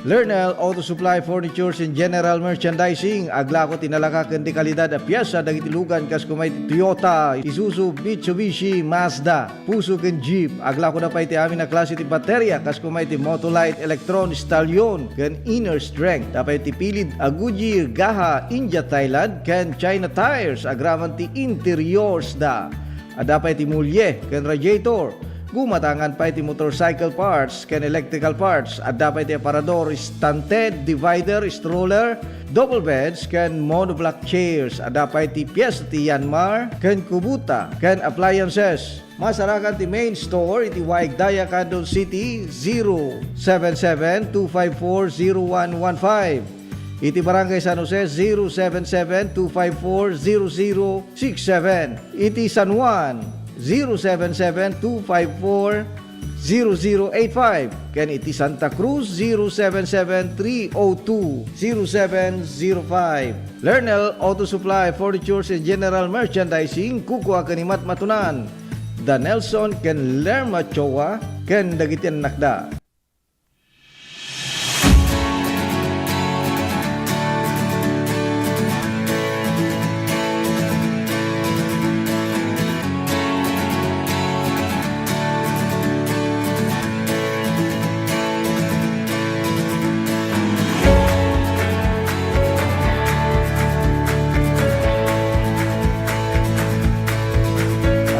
Lernel Auto Supply Furnitures and General Merchandising, aglako ti nalaka ken di kalidad a piesa dagiti lugan kas kuma iti Toyota, Isuzu, Mitsubishi, Mazda, Fuso ken Jeep. Aglako da pay ti amin a klase ti bateria kas kuma iti Motolite, Electron, Stallion, ken Inner Strength. Da pay ti pilid a Goodyear, Gaha, India, Thailand, ken China tires, agraman ti interiors da. Adda pay ti mulye ken radiator. Gumatangan pay ti motorcycle parts ken electrical parts. Adda pay ti aparador, stunted, divider, stroller, double beds, ken monoblock chairs. Adda pay ti piesta ti Yanmar ken Kubota ken appliances. Masarakan ti main store iti Waig Daya, Candon City, zero seven seven two five four zero one one five. Iti Barangay San Jose, zero seven seven two five four zero zero six seven. Iti San Juan, zero seven seven two five four zero zero eight five. Ken iti Santa Cruz, zero seven seven three oh two zero seven zero five. Lernel Auto Supply, Furnitures and General Merchandising, kukua ken ni Matmatunan, da Nelson ken Lerma Choa, ken dagiti annakda.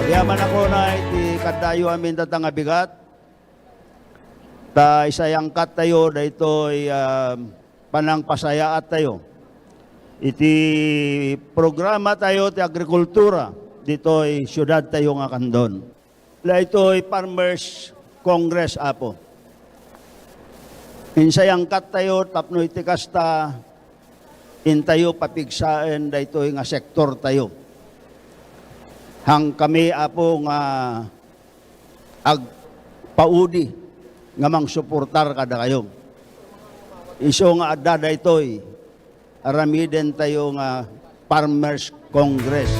Agyamanak unay ti kaddayo amin data nga bigat. Ta isayangkattayo daytoy, ah, panangpasayaat tayo iti programa tayo ti agrikultura ditoy siudad tayo nga Candon. Daytoy Farmers Congress, Apo. Insayangkattayo tapno iti kasta, intayo papigsaen daytoy nga sektor tayo. Hangkami, Apo, nga agpaudi nga mangsuportar kadakayo. Isu nga adda daytoy, aramidentayo nga Farmers Congress.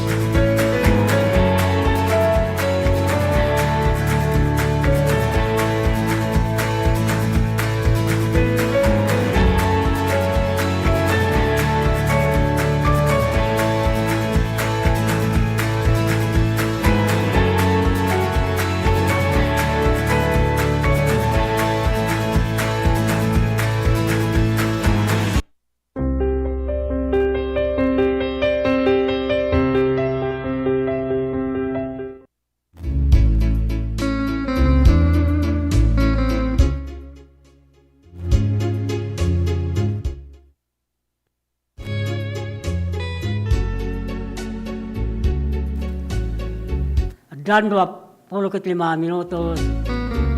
Addan dua pulo ket lima minutos,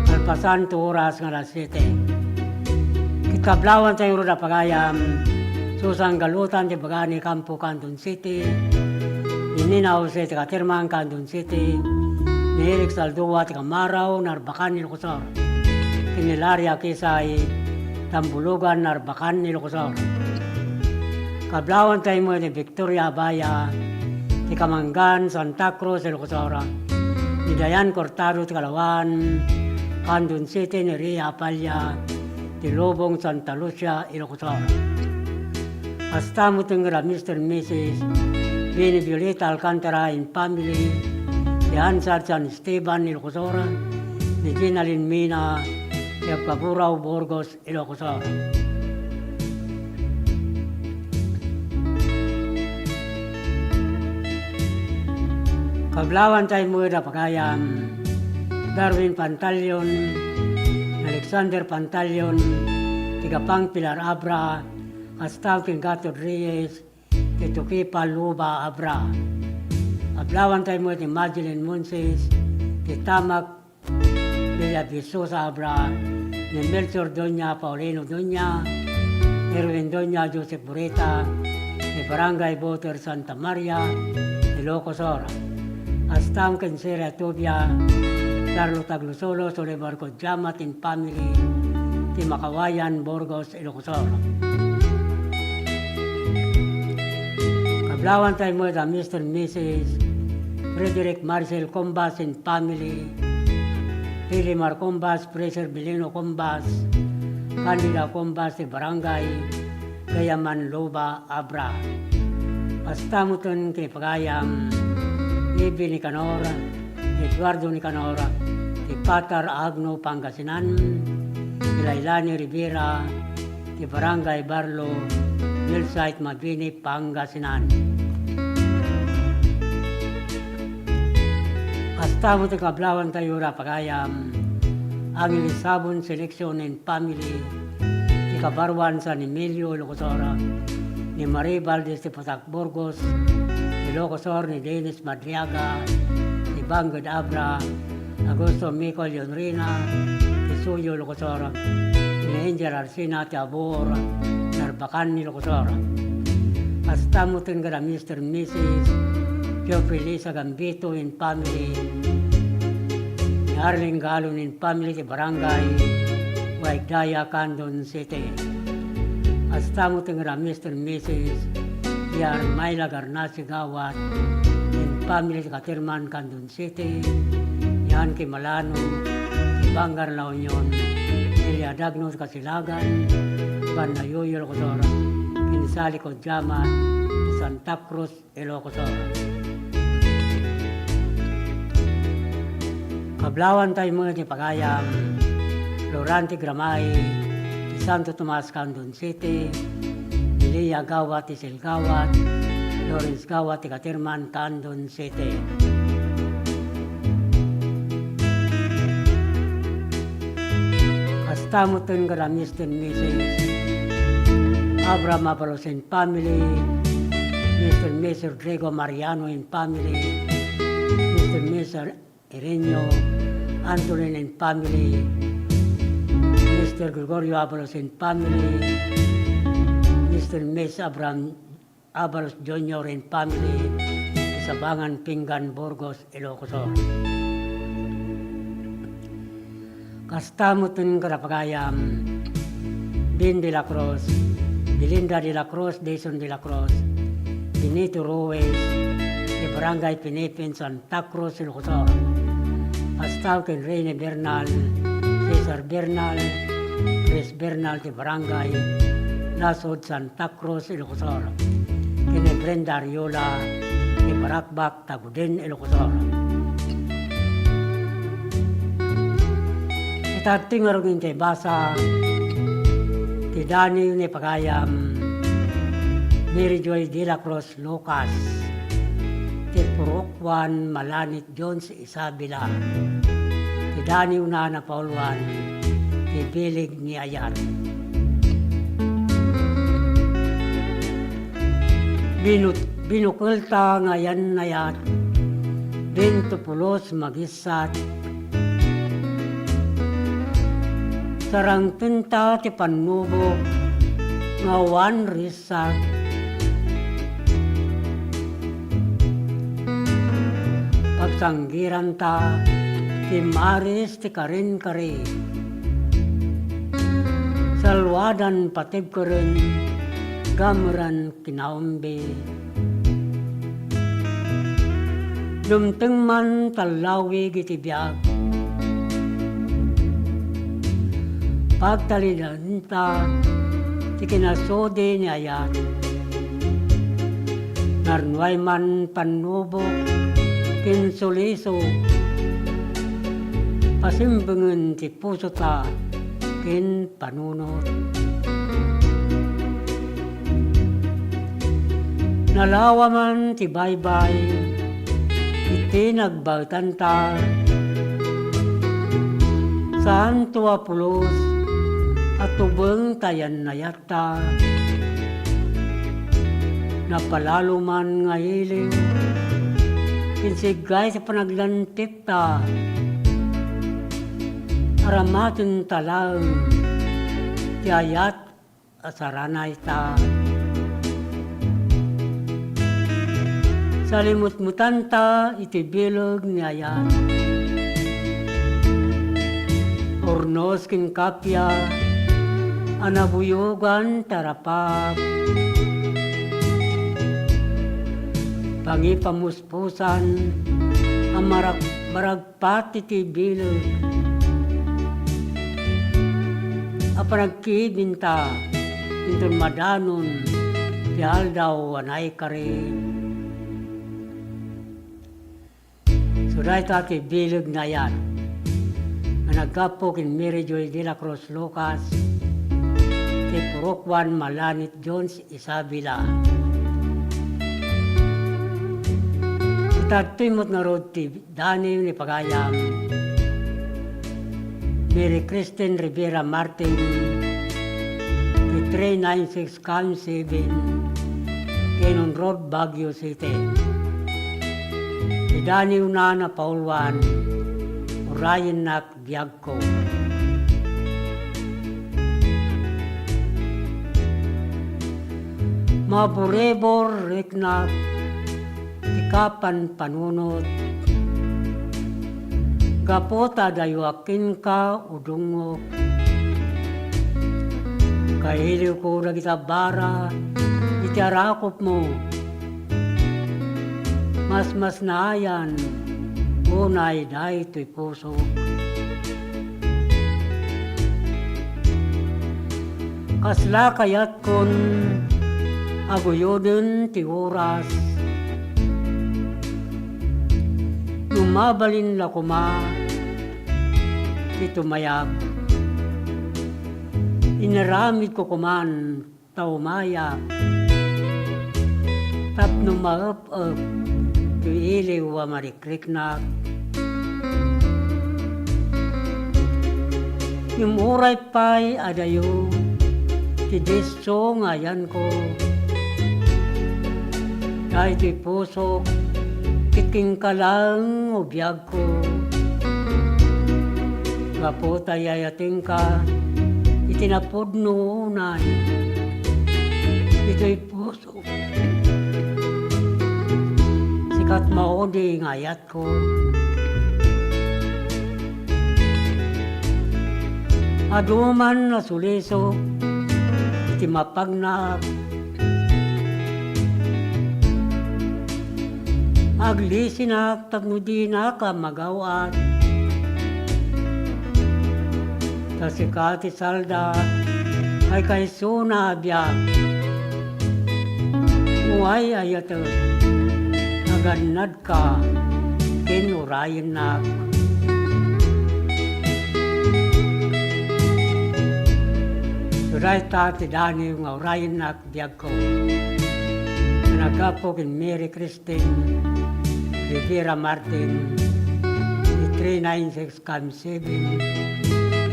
kalpasan ti oras nga alas siete. Ket kablawanta ngarud a pagayam, Susan Galutan ti baga ni Campo, Candon City, ni Nina Jose ti Caterman, Candon City, ni Eric Saldua ti Camaraw, Narbacan, Ilocos Sur, ken ni Laria Kisay, Tambulugan, Narbacan, Ilocos Sur. Kablawanta met ni Victoria Abaya ti Kamangan, Santa Cruz, Ilocos Sur, ni Dayan Cortado ti Kalawan, Candon City, ni Ria Apalla ti Lubong, Santa Lucia, Ilocos Sur. Kasta met ngarud a Mister and Missus Bini Violeta Alcantara and family, ti Hansard San Esteban, Ilocos Sur, ni Gina Linmina, ti Agpaburao, Burgos, Ilocos Sur. Kablawantay met a pagayam, Darwin Pantaleon, Alexander Pantaleon, ti gapang Pilar Abra, kasta ken Gato Reyes, ti Tukipa Luba Abra. Kablawantay met ni Madeline Monses, ti Tamak Villavisosa Abra, ni Melchor Doña, Paulino Doña, Erwin Doña, Joseph Bureta, ni Barangay Boter Santa Maria, Ilocos Sur. Kasta met ken Seria Tubia, Carlo Taglusolos, Oliver Codiamat and family, ti Makawayan, Burgos, Ilocos Sur. Kablawantay met a Mister and Missus Frederick Marcel Combas and family, Pilimar Combas, Fraser Belino Combas, Candida Combas ti Barangay Gayaman Luba, Abra. Kasta met ken ni pagayam, Evi Nicanor, Eduardo Nicanor, ti Patar Agno, Pangasinan, Ilailani Rivera, ti Barangay Barlo, Millsite, Mabini, Pangasinan. Kasta met ti kablawantayo a pagayam, Angeles Sabon Selection and family, ti Kabaruan San Emilio, Ilocos Sur, ni Marie Valdez ti Patak Burgos, Ilocos Sur, ni Dennis Madriaga, ni Banged Abra, Augusto Mico Leonrina, ti Suyo, Ilocos Sur, ni Angel Arsina, ti Abor, Narbacan, Ilocos Sur. Kasta met ken ni Mister and Missus Geoffrey Lisa Gambito and family, ni Arlene Galon and family ti Barangay Waigdaya, Candon City. Kasta met ken ni Mister and Missus Armila Garnacio Gawat and family ti Caterman, Candon City, ni Anki Malano, ti Bangar La Union, Elia Dagno ti Kasilagan, Banna Yoyo, Ilocos Sur, ken ni Sally Codiamat ti Santa Cruz, Ilocos Sur. Kablawantay met ti pagayam, Florante Gramay, ti Santo Tomas, Candon City, Elia Gawat ti Silgawat, Lawrence Gawat ti Caterman, Candon City. Kasta met ken ni Mister and Missus Abraham Abalos and family, Mister and Missus Rodrigo Mariano and family, Mister and Missus Irenio Antonin and family, Mister Gregorio Abalos and family, Mister and Missus Abraham Abalos Junior and family, Sabangan, Pinggan, Burgos, Ilocos Sur. Kasta met ken ni pagayam, Ben de la Cruz, Belinda de la Cruz, Jason de la Cruz, Benito Ruiz, ti Barangay Pinipin, Santa Cruz, Ilocos Sur. Kasta ken Rene Bernal, Cesar Bernal, Chris Bernal ti Barangay Nasud, Santa Cruz, Ilocos Sur. Ken ni Brenda Ariola ti Barakbak, Taguden, Ilocos Sur. Ita ti ngarud ti basa ti Daniw ni pagayam, Mary Joy de la Cruz Lucas, ti Purok One Malanit Jones, Isabela, ti Daniw na napauluan ti bileg ni ayat. Binut-, binukelta nga ayan-ayat, binto pulos magis-, sat. Sarangtenta ti pannubok nga awan rissat. Pagsanggiranta ti maris ti karin-kari. Saluadan patibkeren, gameran kinaumbi. Dumteng man tallawig iti biag. Pagtalinaenta ti kinasudi ni ayat. Narnuay man pannubok ken suliso. Pasimbengen ti pusota ken panunot. Nalawa man ti baybay, Iti nagbaetanta, saanto a pulos a tubeng ta yan nayatta. Napalalo man nga iliw, insiggay ti panaglantipta. Aramatenta laeng ti ayat a saranayta. Salimutmutanta iti bileg ni ayat. Urnos ken kappia a nabuyogan ti arapap. Pangipamuspusan a marag-, marag- Pati ti bileg a panagkibinta inton madanon ti Aldaw a Naikari. Isu dayta ti bileg nga ayat nga naggapu ken Mary Joy de la Cruz Lucas, ti purok one Malanit Jones, Isabela. Ita ditoy met ngarud ti daniw ni pagayam Mary Christine Rivera Martin, ti three nine six Cam seven, Cannon Road, Baguio City. Ti daniwna napauluan, Urayennak biagko. Maburibur riknak ti kapanpanunot, gapu ta adayo a kenka udungngok. Kailiwko dagita bara iti arakupmo. Masmasnaayan unay daytoy pusok. Kasla kayatkon a guyoden ti oras. No mabalin la koma ti tumayab, inaramidko koman ta umayab tapno maep-ep ti iliw a marikriknak. Ngem uray pay adayo ti disso nga ayanko, daytoy pusok ket kenka laeng o biag ko. Gapu ta ay-ayatenka iti napudno unay. Ditoy puso, sikat maudi nga ayatko. Adu man a sulisok iti mapagnaak. Aglisinak tapno dinak a magaw-at. Ta sika ti salda ay kaysona a biag. Uray ay-ayatek, agannadka ken urayennak. Dayta ti daniw nga urayennak biagko. Naggapu ken Mary Christine Rivera Martin, ti three nine six Cam seven,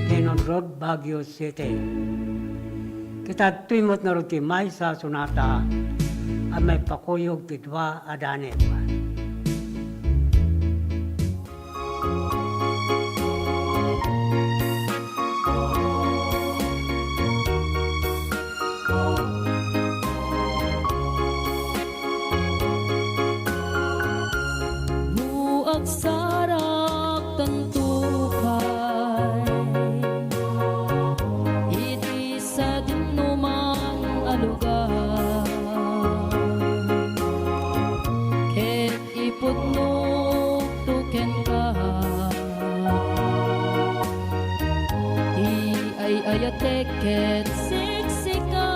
Cannon Road, Baguio City. Ket adtoy met ngarud ti maysa a sonata a maipakuyog ti dua a daniw. No agsarak tanto pay iti sadinoman a lugar, ket ipudnokto kenka ti ay-ayatek ket siksika.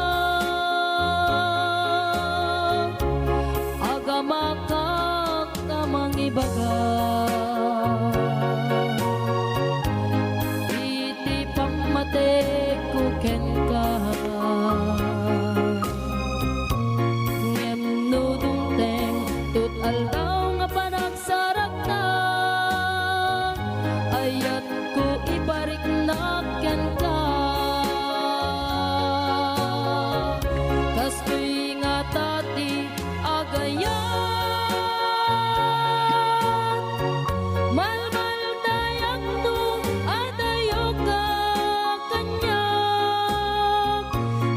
Agamakak a mangibaga iti pammatekko kenka. Ngem no dumteng ti aldaw nga panagsarak, Ayatko, ipariknak kenka. Kastoy ngata ti agayat. Malmaldayakno, adayoka kaniak.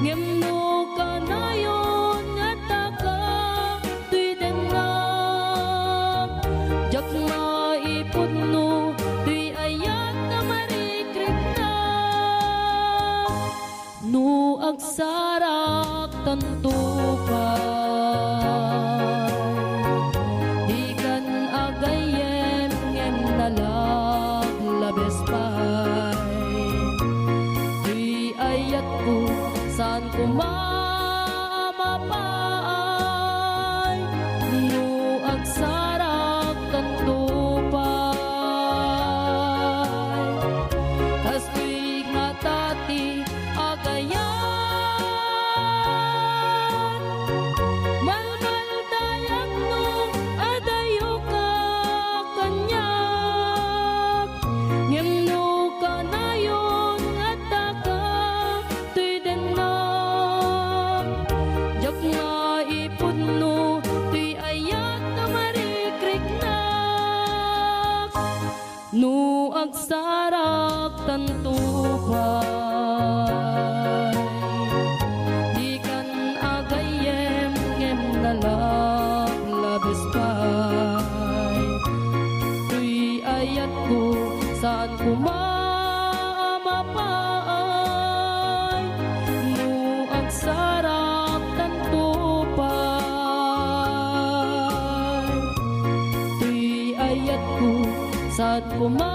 Ngem no kanayon nga addaka toy dennak, diak maipudno toy ayat a marikriknak. No agsarak tanto pay, dikan agayyem ngem nalaglabes pay. Toy ayatko, saan koma a mapaay, no agsarak tanto pay. Kastoy ngata ti agayat. Malmaldayakno, adayoka kaniak. Ngem no kanayon nga addaka toy dennak, diak maipudno toy ayat a marikriknak. No agsarak tanto pay, dikan agayyem ngem nalaglabes pay. Toy ayatko, saan koma a mapaay, no agsarak tanto pay. Toy ayatko, saan koma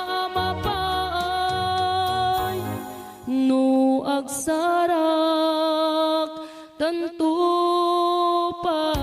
a mapaay, no agsarak tanto pay.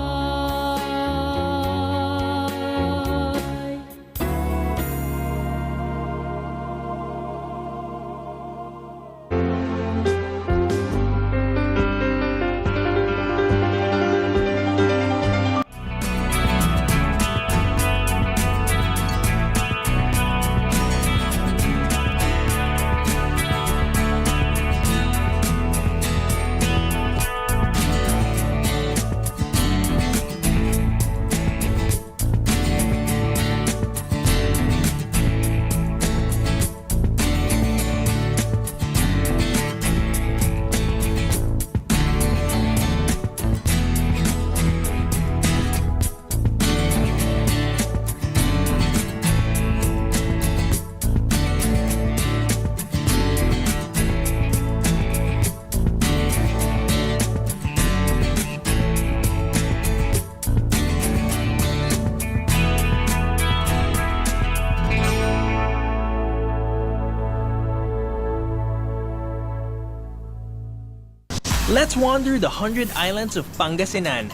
Let's wander the hundred islands of Pangasinan,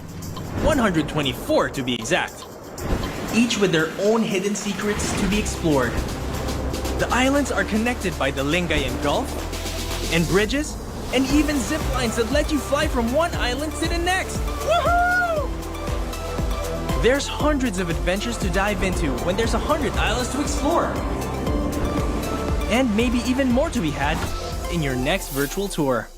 one hundred twenty-four to be exact, each with their own hidden secrets to be explored. The islands are connected by the Lingayen Gulf and bridges and even zip lines that let you fly from one island to the next. Woohoo! There's hundreds of adventures to dive into when there's a hundred islands to explore. And maybe even more to be had in your next virtual tour.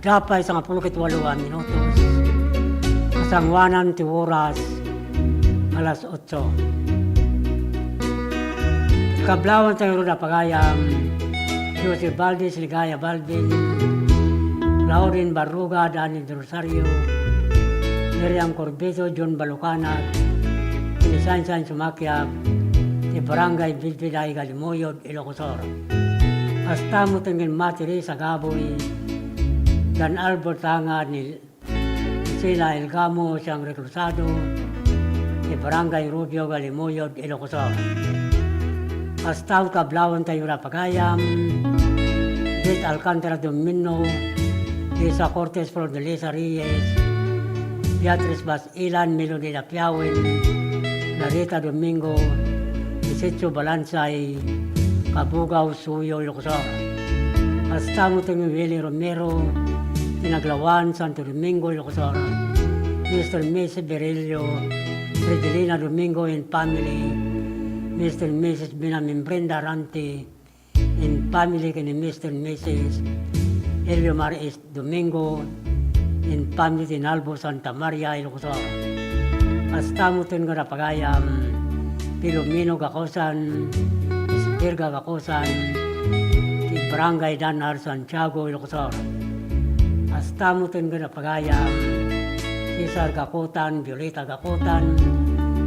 Dapay sangapulo ket walo a minutos, kasangoanan ti oras, alas otso. Kablawan tayo da pagayam, Jose Valdez, Ligaya Balvin, Lauren Barruga, Daniel Rosario, Miriam Corbeto, John Balucanag, Inisansan Sumakiab, ti Barangay Bilbilay, Galimuyod, Ilocos Sur. Kasta met ken Mati Reyes Agaboy, Dan Albert Tangad, ni Sila Elgamo, Siang Reclusado, ti Barangay Rubio, Galimuyod, Ilocos Sur. Kasta met kablawan tayo da pagayam, Beth Alcantara Domino, Lisa Cortez, Flor de Lisa Reyes, Beatriz Bas Ilan, Melody Lapiawen, Larita Domingo, Isetso Balansay, Kabugaw, Suyo, Ilocos Sur. Kasta met ni Willie Romero, ti naglawan, Santo Domingo, Ilocos Sur. Mister and Missus Berelio, Fredelina Domingo and family. Mister and Missus Benjamin Brenda Rante, in family ken ni Mister and Missus Eliomar S. Domingo, in family ti Nalbo, Santa Maria, Ilocos Sur. Kasta met ken da pagayam, Filomeno Gacosan, Isbirga Gacosan, ti Barangay Danar, Santiago, Ilocos Sur. Kasta met ken da pagayam, Cesar Gacotan, Violeta Gacotan,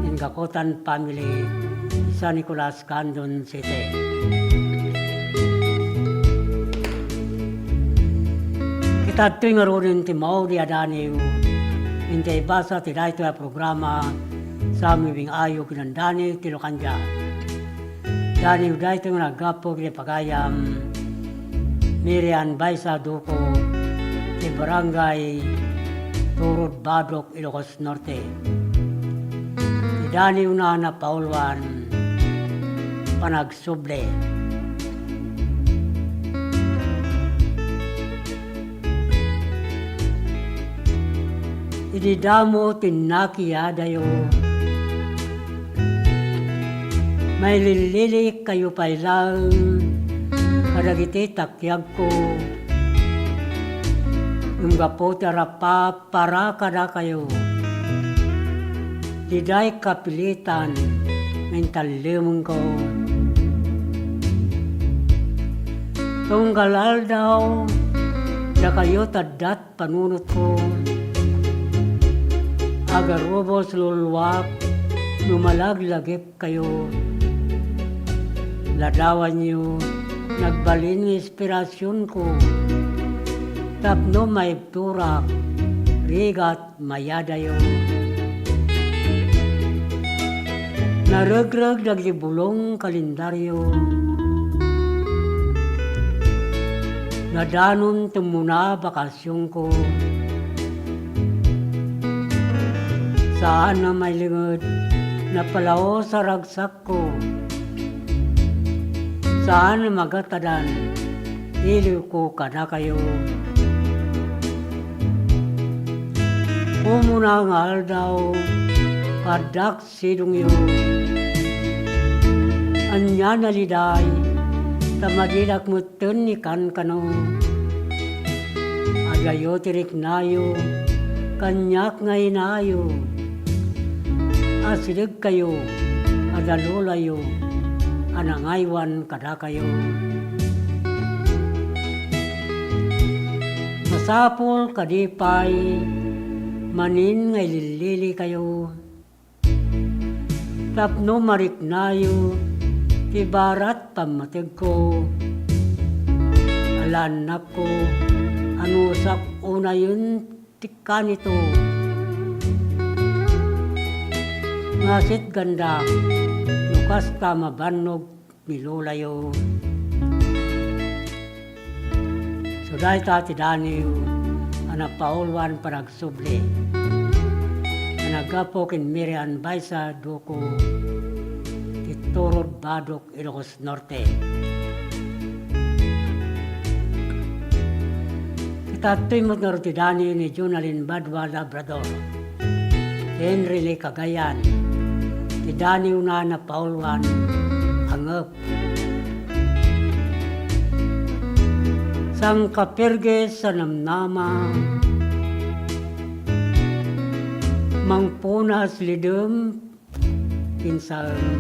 in Gacotan family, San Nicolas, Candon City. Ket adtoy ngaruden ti maudi a daniw, intay basa ti daytoy a programa, sa mibing-ayo ken daniw ti Locandia. Daniw daytoy nga naggapu iti pagayam, Mirian Baisa Duco, ti Barangay Turod Badok, Ilocos Norte. Ti daniwna a napauluan, panagsubli. Idi damo ti nakiadayo, mailililikayo pay laeng kadagiti takiagko, ngem gapu ti arap-, para kadakayo, diday kapilitan nga intallimenko. Tunggal aldaw, dakayo ti adda ti panunotko. Agarubos luluak no malaglagipkayo. Ladawanyo, nagbalin nga inspirasionko. Tapno maibturak, rigat, mayadayo. Naregreg dagiti bulong kalendario. Nadanon ti umuna bakasionko. Saan a mailinged, napalaos a ragsakko. Saan a magatadan, iliwko kadakayo. Umuna nga aldaw, addak sidongyo. Ania naliday, ta madidak metten ni kankano. Adayo ti riknayo, kaniak nga inayo. Asidegkayo, adda lolayo, a nangaywan kadakayo. Masapul kadi pay manen nga ilillilikayo tapno mariknayo ti barat pammategko. Ala annakko, anusak unayen ti kanito. Ngasitgandak no kasta mabannog ni lolayo. So dayta ti daniw a napauluan panagsubli a naggapu ken Mirian Baisa Duco ti Turod Badok, Ilocos Norte. Ket adtoy met ngarud ti daniw ni Jonalyn Badua Labrador, Henry Lee Cagayan, ti daniwna a napauluan a ngep. Sangkapirges a namnama, mangpunas lidem ken saem.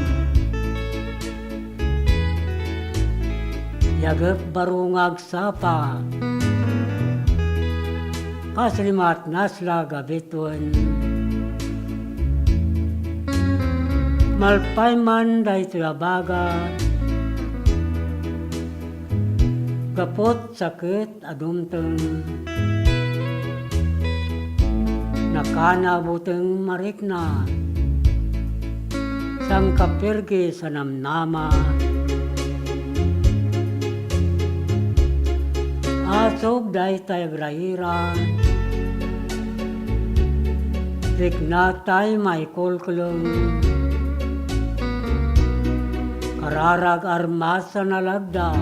Yagep baro nga agsapa, kas rimat naslag a bituen. Malpay man daytoy a baga, gaput saket a dumteng. Nakana buteng marikna, sangkapirges a namnama. Asog dayta agraira, riknatay maikulkuleng. Kararag armas a nalagda,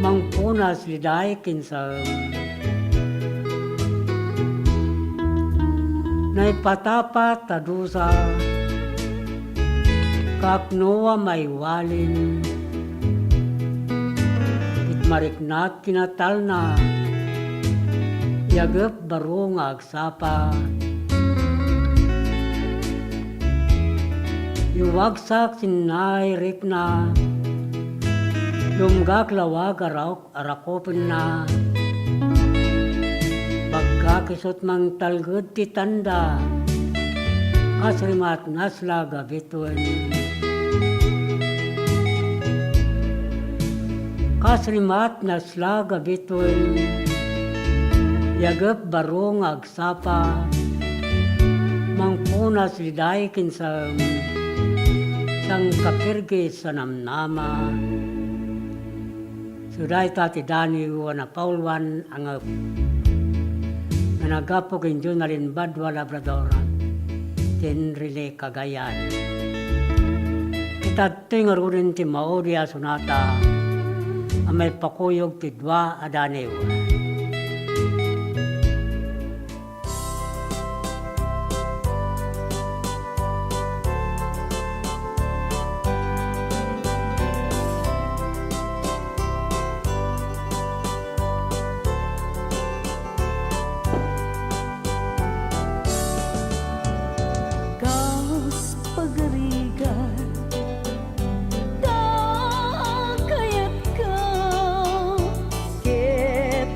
mangpunas liday ken saem. Naipatapat a dusa, kapno a maiwalin, ket mariknat kinatalna, yagep baro nga agsapa. Iwagsak ti nairikna, lumgak lawag a raok-, a rakupenna. Bagga kisut mangtalged ti tanda, kas rimat naslag a bituen. Kas rimat naslag a bituen, yagep baro nga agsapa, mangpunas liday ken saem, sangkapirges a namnama. So dayta ti Daniel a napauluan a ngep nga naggapu ken Jonalyn Badua Labrador, ti Enrile Cagayan. Ita Daytoy ngaruden ti maudi a sonata a maipakuyog ti dua a Daniel. Kas pagarigan, ta kayatko, ket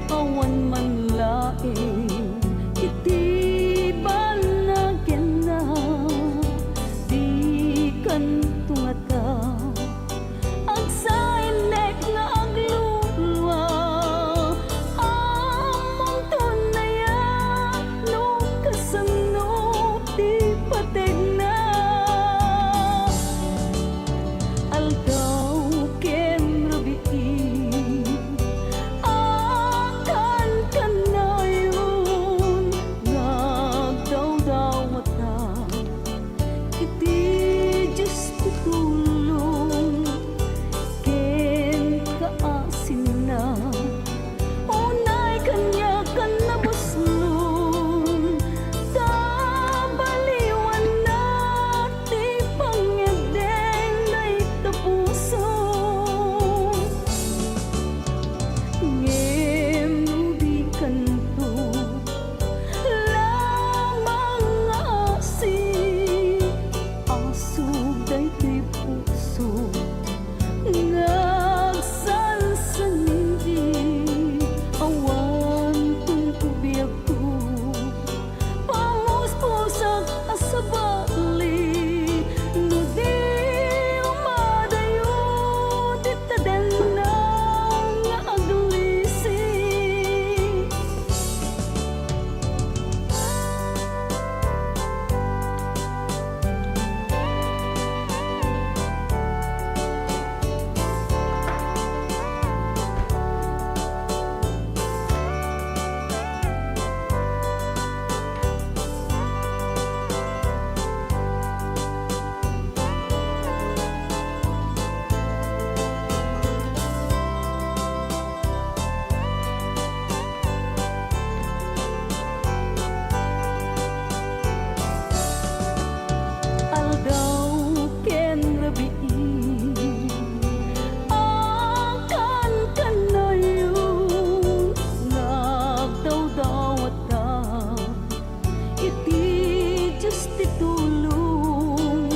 ti tulong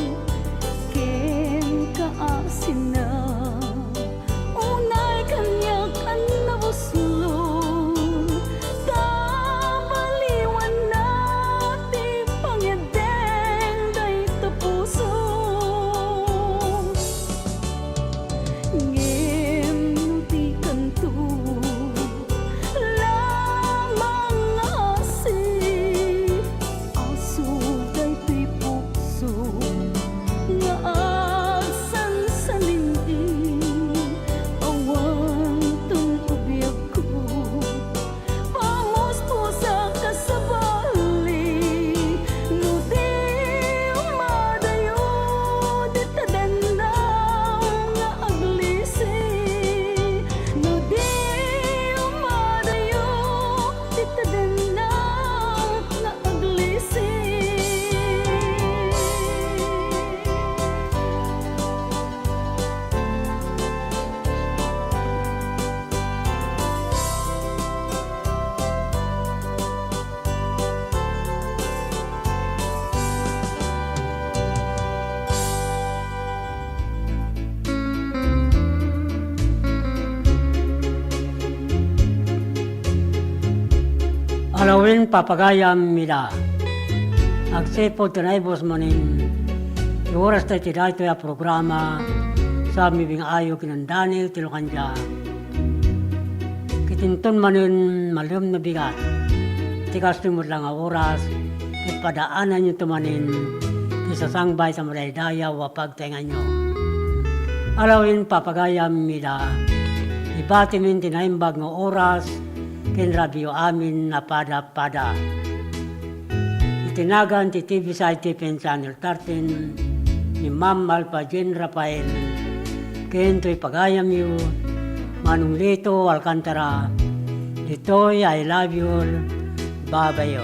ken kaasina. Unay kaniak a nabuslon, ta baliwanna ti pangiddeng dayta puso. Ngem no di kanto lamang nga asi, asug daytoy pukso nga agsansalin-i, awan ton ubiagko. Pamuspusak a sabali, no di umadayo dita dennam nga aglisi, no di umadayo dita dennam nga aglisi. Alawen, papagayam, ida. Agsipud ta naibus manen ti oras ta iti daytoy a programa, sa mibing-ayo ken Daniel ti Lukandia. Ket inton manen malem no bigat ti kastoy met la nga oras, ket padaananyo to manen ti sasangbay ta madaydayaw a pagtaenganyo. Alawen, papagayam, ida, ibatimin ti naimbag nga oras ken radioamin a pada-pada. Iti nagan ti T V side T P N Channel thirteen, ni Ma'am Alpha Jane Rafael, ken toy pagayamyo, Manong Lito Alcantara, ditoy I Love You, Babayo.